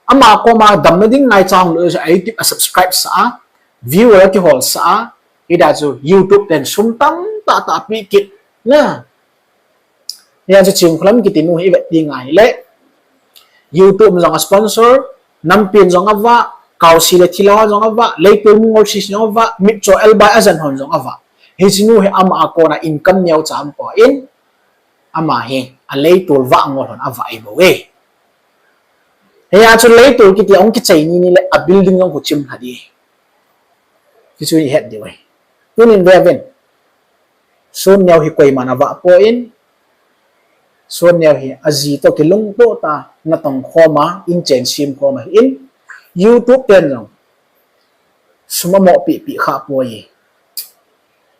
Ama koma damna ding ngai chang lo chu, a YouTube a subscribe sa a, viewer a kihol sa a, hida chu YouTube ten sum tamtah tah pi kit na. Hia chu Chingkholam kitinu hi vet ti ngai le. YouTube jong a sponsor, nampi jong a va, Kaosi le thilha jong avah, leitol mingol sese jong avah, mitcho elbai ajan hon jong avah. Hiche nu hi ama a kona income neocha aumpoi, ama hi aleitol vah ngol hon avah ahibou e. Hia chu leitol kiti ahung kichai ni ni le a building jong khu chim lha di. Hichu ihet diu ahi. Tunin veuvin. Sonneo hi koiman avahpoi. Sonneo hi aji toh kilungtoh tah a natong khom a, inchen sem khom ahin, YouTube ten jong sum amoh pehpeh khapoi.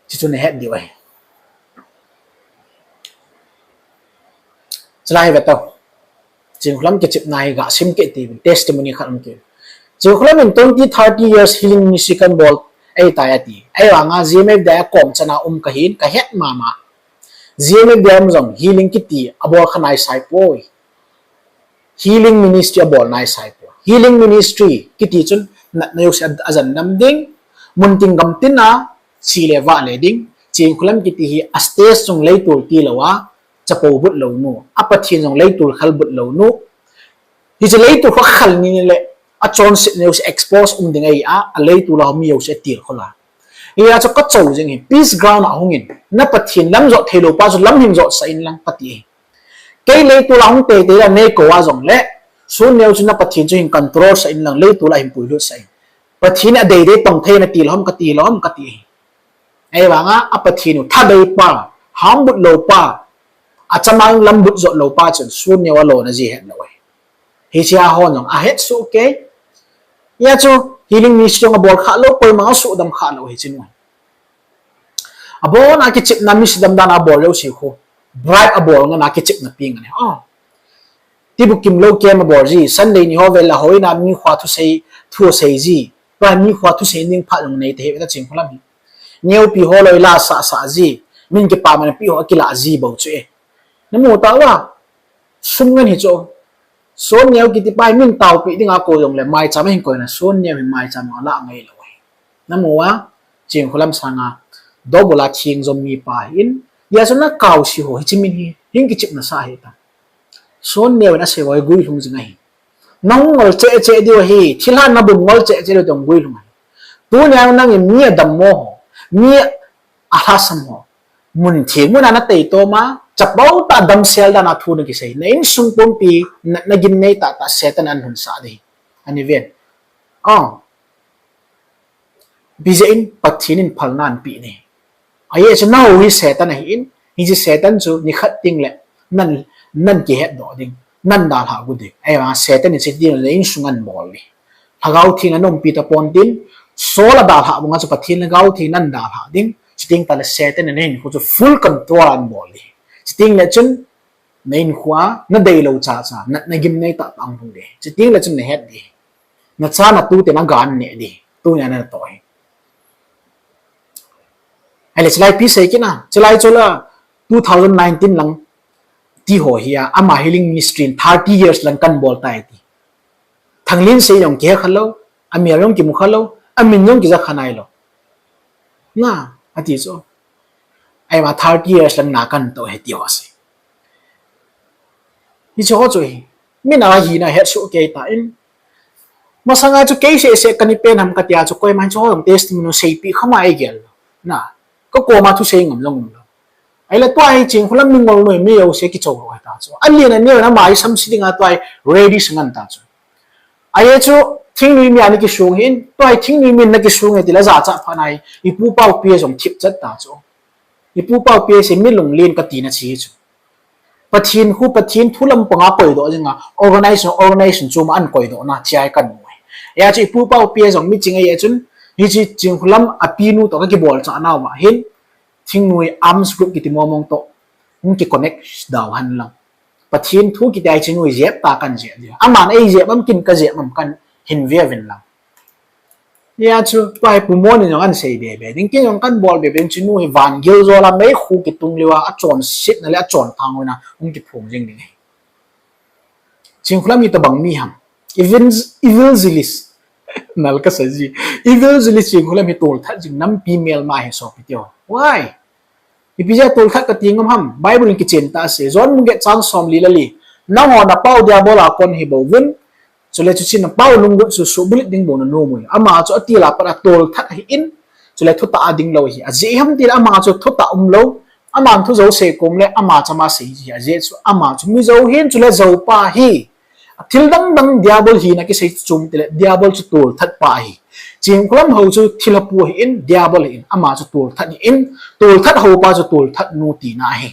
Chuchu nahet diu ahi. Chulai hi veto. Chinkholam kichepna hi gasim kit uvin, testimony khat um kit. Chinkholam in twenty, thirty years healing ministry kanbol ahitai ati. Ahivanga GMFDI a kom chana um kahin, kahet mama. GMFDI a um jong healing kiti abol kha naisaipoi. Healing ministry abol naisaipoi. Healing ministry kiti chun natna jouse ajan dam ding, muntin gamtin a che le vah le ding. Chinkholam kiti hi a stage jong leitol tilou a, chapou but lou nu, a Pathen jong leitol khel but lou nu. Hiche leitol khel ni ni le achonsetna jouse expose um ding ahi a, aleitol a um mi jouse atilkhol a. Hia chu kachou jing hi peace ground a hungin, na Pathen lam jot theilou pa chu lam hin jotsah inlang kati ahi. Kei leitol a hung teitei a neikou a jongle, Sonneo chu na Pathen chu hin control sah inlang, leitol a hin puilut sah in. Pathen in adeidei tong thei natilou ham, katilou ham kati ahi. Ahivanga a Pathen u thadei pa, hambut lou pa, achama lam but jot lou pa chun Sonneo alona ji hetlou ahi. Hichea hon jong ahetsoh kei. Hia chu healing ministry jong abol khalou, koima asuhdam khalou hiche nu. Abona kichepna, mi sudam dan a abol jouse khu, bribe abol ngen a kichepna pi ngen ahi. Tibukim lou camp abol ji, Sunday ni ho vel a hoina mi kho thusei, thu asei ji. Tua mi kho thusei ding phat jong neitahih ve ta Chinkholam hi. Neopi ho loi la sah sah ji, min kipaman pi ho akilah ji bou chu e. Namu tauva, sum ngen hi chu. Sonneo kiti pa hi min taopeh dinga kou jongle maicham ahin koina, Sonneo hi maicham a alah ngailou ahi. Namu a, Chinkholam sanga dobul a theng jom mipa ahin, hia chu na kaosi ho hiche min hi hin kichepna sa ahitai. Sonneo in asei ho hi guilhung jing ahi. Nahung ngol cheh cheh diu ahi, thilha nabum ngol cheh cheh diu tong guilhung ahi. Tunia nangin mi adammo ho, mi alhasam ho, mun theng muna nateitom a, chapou tah damsel dan a thu nakisei, na insung pumpi, na, nagimnei tahtah Satan in ahin lhunsah ding ahi. Ani ven. Ipi jeh in Pathen in phalna anapeh ding. Ajeh chu nahou hi Satan ahin, hiche Satan chu nikhat tengle nan, nan kihetdoh ding, nan dalhah gu ding. Ahivanga Satan in hiche tengle na insung anabol ding. Lhagao Theng in ana umpi tapon tin, Saul adalhah banga chu Pathen Lhagao Theng in ana dalhah ding. Chuteng tahle Satan in nahinkho chu full control anabol ding. Chutengle chun, nahinkho a nadeilou chacha, na, nagimnei tahtah ahung lhung ding. Chutengle chun nahet ding. Nacha natute naga neh ding. Tunia natoh hi. Ahile chulai ipi sei kit na, chulai chula two thousand nineteen lang ti ho hi a, ama healing ministry in thirty years lang kanbol tai ti. Thanglinsei jong kihe khalou, amel jong kimu khalou, amin jong kija kha nailou. Na, ati chu. Ahivang thirty years lang na kanatoh hi ti ho asei. Hiche ho chu hi, min ahina hetsoh kei tan. Masanga chu kei seh seh kani pen ham katia chu koiman hiche ho jong testimony seipeh kha ma eigel lou. Na, kakoma thusei ngam jong umlou. Ahile tua hi Chinkholam mi ngolnoi mi jouse kichou lou hita chu. Alen aneo in ama isamse dinga tua hi ready sa ngan ta chu. Ajeh chu thingnoi mi a nakisong hin, tua hi thingnoi min nakisong e tile jachat phat nai, ipu pau pi jong thipchat ta chu. Ipu pau pi sei mi lunglen katina chi chu. Pathen khu, Pathen thu lampanga koidoh jinga, organization, organization choma ahin koidohna chi ahi kamu e. Hia chu ipu pau pi jong miching ahi chun, hiche Chinkholam apinu toh kakibolchah nauva hin, thingnoi arms group kiti momong toh hung kiconnect dau hen lang. Pathen thu kiti a hiche nu hi jep ta kan jep diu. Aman eijep am kin kajep am kahin ve uvin lang. Hia chu tua hi Pu Mon in jong ahin sei bebe ding, ken jong kahin bol bebe ding, hiche nu hi vangel jol a meikhu kitung leuva achonsetna le achonthang hoina hung kiphong jing ding ahi. Chinkholam hi tobang mi ham? Evangel-, evangelist. Nal kasa ji. Evangelist Chinkholam hi tolthat jing nampi melma ahi sopi teho. Why? Ipi jeh a tolthat kati ngam ham? Bible in kichen tah asei. John bung get chang somli le li. Nangho napau Diabol a kon hibouvin, Chule chuche na pao lunglut chu subulit ding bou na nom u hi. Ama chu atil a pat a tolthat ahin, chule thutah a ding lou ahi. Ajeh ham tile ama chu thutah umlou, aman thu jouse kom le ama chama sei ji ahi. Ajeh chu ama chu mi jou ahin, chule joupa ahi. Athil dang dang diabol hina kisei chu chom tile diabol chu tolthat pa ahi. Chingkholam hou chu thilha pu ahin, diabol ahin, ama chu tolthat ahin, tolthat hou pa chu tolthat nu tina ahi.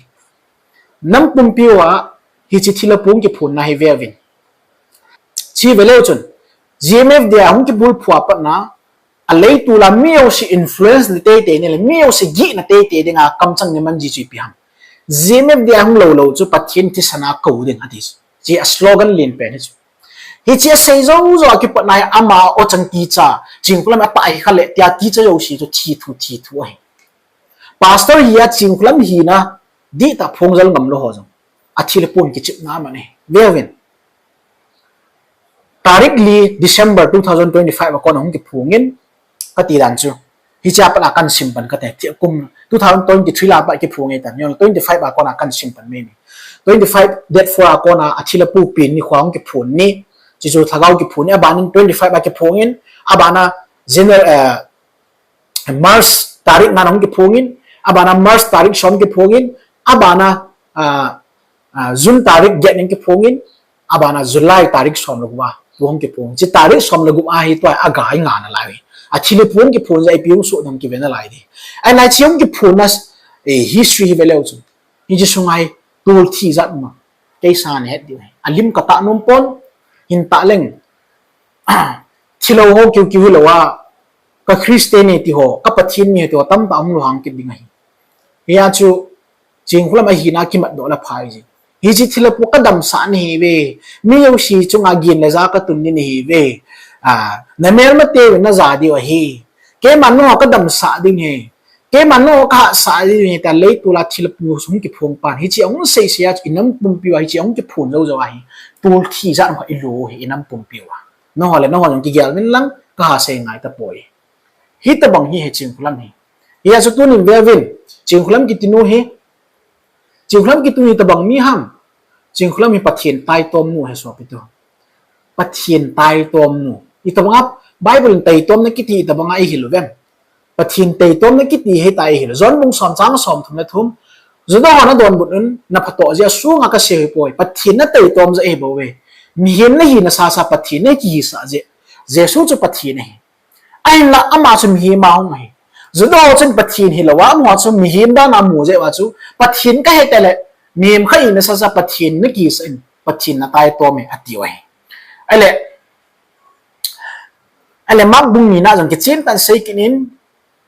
Nam pumpi uva hiche thilha pu hung kiphonna hi veuvin. Che veleu chun, G M F D I a hung kibulphu a pat na, aleitol a mi jouse influence na teitei ni le, mi jouse gihna teitei dinga kamchang ni man ji chu ipi ham. G M F D I a hung lou lou chu Pathen thisan a kou ding ati chu. Che a slogan len pen hi chu. Hiche asei jou jou a kipat na hi ama o chang teacher, Chingkholam a ta hi kha le tia teacher jouse chu thi thu thi thu ahi. Pastor hi a Chingkholam hina dihtah phongjal ngam lou ho jong athilha pun kichepna aman ahi. Veuvin. Tarik li December two thousand twenty-five a kon a hung kiphongin kati dan chu. Hiche a pat a kan sim pan kate. Thi kum two thousand twenty-three la pat kiphong e tan. Jong twenty-five a kon a kan sim pan mai ni. Twenty-five date four a kon a athilha pu pen ni kho a hung kiphon ni. Chuchu lhagao kiphon ni. Abanin twenty-five a kiphongin. Abana general, eh, March tarik nga na hung kiphongin, abana March tarik som kiphongin, abana, ah, ah, June tarik get ning kiphongin, abana July tarik som le gup a, tu hung kiphong. Hiche tarik som le gup a hi tua aga hi nga nalai. Athilha pu hung kiphon ja ipi hung soh dam kive nalai di. Ahinla hiche hung kiphonna, eh, history hi veleu chun. Hiche sunga hi tolthi jat ma. Kei sa na het di. Alim katah nom pon, hin tah leng. Thilou ho kiu kiu hilou a, ka Christian e ti ho, ka Pathen mi e ti ho, tamtah hung lou hang kit ding ahi. Hia chu, Chingkholam ahina kimat doh la phai ji. Hiche thilha pu kadamsah nahi ve. Mi jouse chunga gin le ja katun ding nahi ve. Ah, na melmate ve na ja diu ahi. Keiman nangho kadamsah ding ahi. Keiman nangho kahatsah ding ahi tia leitol a thilha pu hung kiphong pan. Hiche ahung sei sei a chu inam pumpi uva hiche ahung kiphon jou jou ahi. Tolthi jat kha ilo hi inam pumpi uva. Nangho le nangho jong kigel uvin lang kaha sei ngai tapoi. Hitobang hi ahi Chingkholam hi. Hia chu tunin veuvin. Chingkholam kiti nu hi. Chingkholam kiti nu hi itobang mi ham. Chingkholam hi Pathen taitom nu ahi sopi tu. Pathen taitom nu. Itobang a Bible in taitomna kiti itobang a ihil uvem. Pathen taitomna kiti hita ihil. John bung som chang som thum le thum. Juda ho nadonbut un, naphatoh jeh a sunga kasei hih poi. Pathen nataitom jeh ahi bouve. Mihem nahi nasasa Pathen nakihisah jeh. Jesu chu Pathen ahi. Ahinla ama chu mihem a hung ahi. Juda ho chun Pathen hilou a, amaho chu mihem dan a amu jeh uva chu, Pathen kahi tile, mihem khat hi nasasa Pathen nakihisah in, Pathen nataitom e, atiu ahi. Ahile, ahile Mark bung ni na jong kichen tah in sei kit in,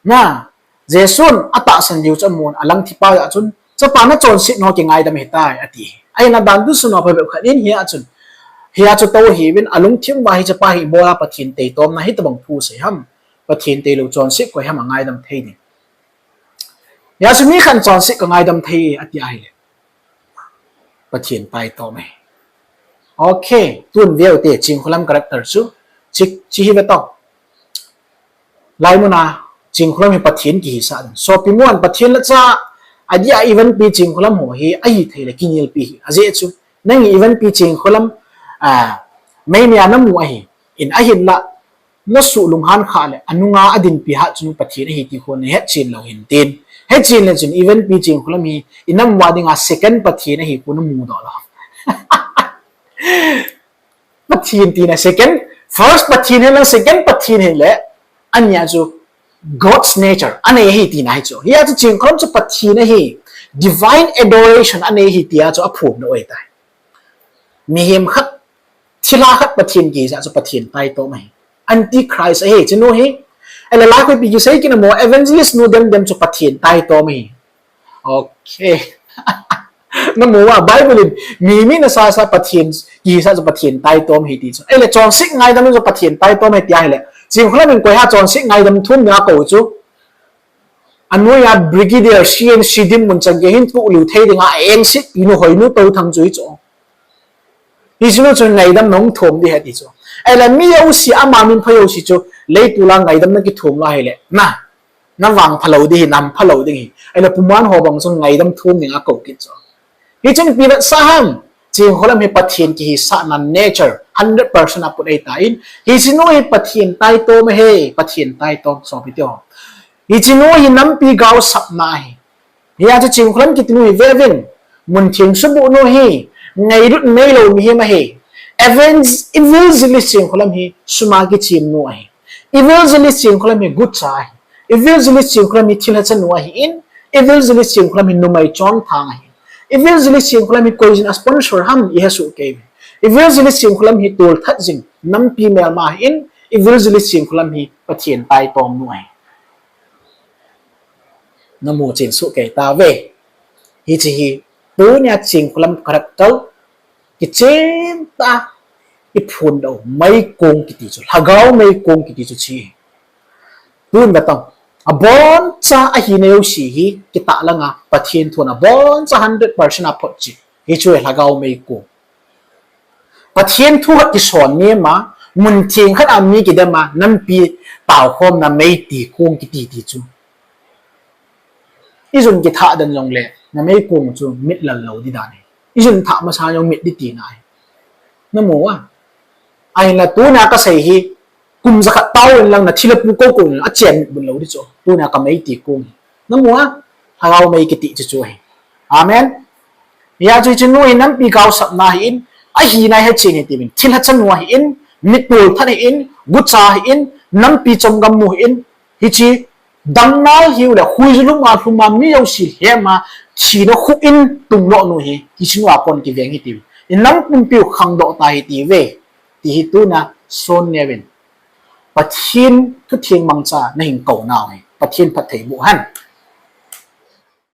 na, Jesun atahsan diu chu amun, alang thipha jeh chun, Chapa nachonset nau kingaidam ahitai, ati. Ahin adan dunsun ho phabep khat in hia chun, hia chu tou hiuvin, alungthim uva hi chapa hi ibola Pathen taitomna hitobang thu sei ham, Pathen tailou chonset koi ham angaidam thei ding. Hia chu mi khat in chonset kangaidam thei, ati ahile. Pathen taitom e. Okay, tun veute, Chingkholam character chu, chi, chi hi ve tau. Laimuna, Chingkholam hi Pathen kihisah dan. Sopi mun Pathen la cha, adia Ivanpi Chingkholam ho hi, ahithei le kinelpi hi. Ajeh chu, nang hi Ivanpi Chingkholam, ah, meimei a namu ahi. In ahinla, nasuh lunghan khah le, anunga adinpi hat chu Pathen ahi ti khu nahetchen lou hintin. Hetchen le chun Ivanpi Chingkholam hi, inam uva dinga second Pathen ahi khu namudoh lou. Pathen tina second, first Pathen hile, second Pathen hile, ania chu God's nature, anei ahi tina hi chu. Hia chu Chingkholam chu Pathen ahi, divine adoration anei ahi tia chu aphondoh ahitai. Mihem khat, thilha khat Pathen kihisah chu Pathen taitom ahi. Antichrist ahi, chinu hi. Ahile lai khu ipi kisei kit na mo, evangelist nu dem dem chu Pathen taitom ahi. Okay. Namu uva, Bible in, mi, mi nasasa Pathen, kihisah chu Pathen taitom ahi ti chu. Ahile chonset ngaidam chu Pathen taitom ahi tia ahile. Chingkholam in koi ham chonset ngaidam thum nia kou chu. Anoiya Brigadier C N C dinmun chan gei hin tuh liu thei dinga engsetpi nu hoinu Touthang chu hichu. Hichenu chu ngaidam nahung thum ding ahi ti chu. Ahile mi jouse ama min pha jouse chu leitol a ngaidam nakithum lou ahile. Na, navangpha lou ding ahi, nampha lou ding ahi. Ahile puman ho bang chu ngaidam thum dinga kou kit chu. Hichun ipi vetsah ham. Chingkholam hi Pathen kihisahna nature. hundred percent a put ahitan, hiche nu hi Pathen taitom ahi, Pathen taitom, sopi teho. Hiche nu hi nampi gaosapna ahi. Hia chu Chingkholam kiti nu hi veuvin, muntheng subuh nu ahi, ngailut neilou mihem ahi. Evangelist Chingkholam hi sum a kichim nu ahi. Evangelist Chingkholam hi gucha ahi. Evangelist Chingkholam hi thilha chanu ahin, Evangelist Chingkholam hi numei chonthang ahi. Evangelist Chingkholam hi koiyin a sponsor ham ihesoh kei. Evangelist Chingkholam hi tolthat jing nampi melma ahin, Evangelist Chingkholam hi Pathen taitom nu ahi. Namu chen soh kei tauve. Hiche hi tunia Chingkholam character kichen tah a iphondoh u meikong kiti chu, lhagao meikong kiti chu hiche hi. Tun vetan, aboncha ahina jouse hi kitah langa Pathen thun aboncha hundred percent a phot chu, hichu hi lhagao meikong. Pathen thu khat kison nema, muntheng khat a mi kidema, nampi taokhomna meiti kong kiti ti chu. Ijun kithah den jongle nameikong chu mit lal lou di dan ahi. Ijun thah masa jong mit di tina ahi. Namu a? Ahinla tuna kasei hi, kum jakhat tao inlang nathilha pu kou kou inlang achen mit bun lou di chu. Tuna kameiti kong hi, namu a? Lhagao mei kiti chu chu ahi. Amen. Hia chu hiche nu hi nampi gaosapna ahin, ahina hechen hitiuvin, thilha chanu ahin, mi tolthat ahin, gucha ahin, nampi chomgam nu ahin, hiche damnal hiule khuiju lhum a lhum a mi jouse lhema thina khu in tungdoh nu hi, hiche nu a kon kiveng hitiuvin, inam pumpiu khangdoh ta hitiuve, ti hi tuna son neuvin. Pathen thutheng mangcha nahin kou nau hi Pathen phatthei boh hen.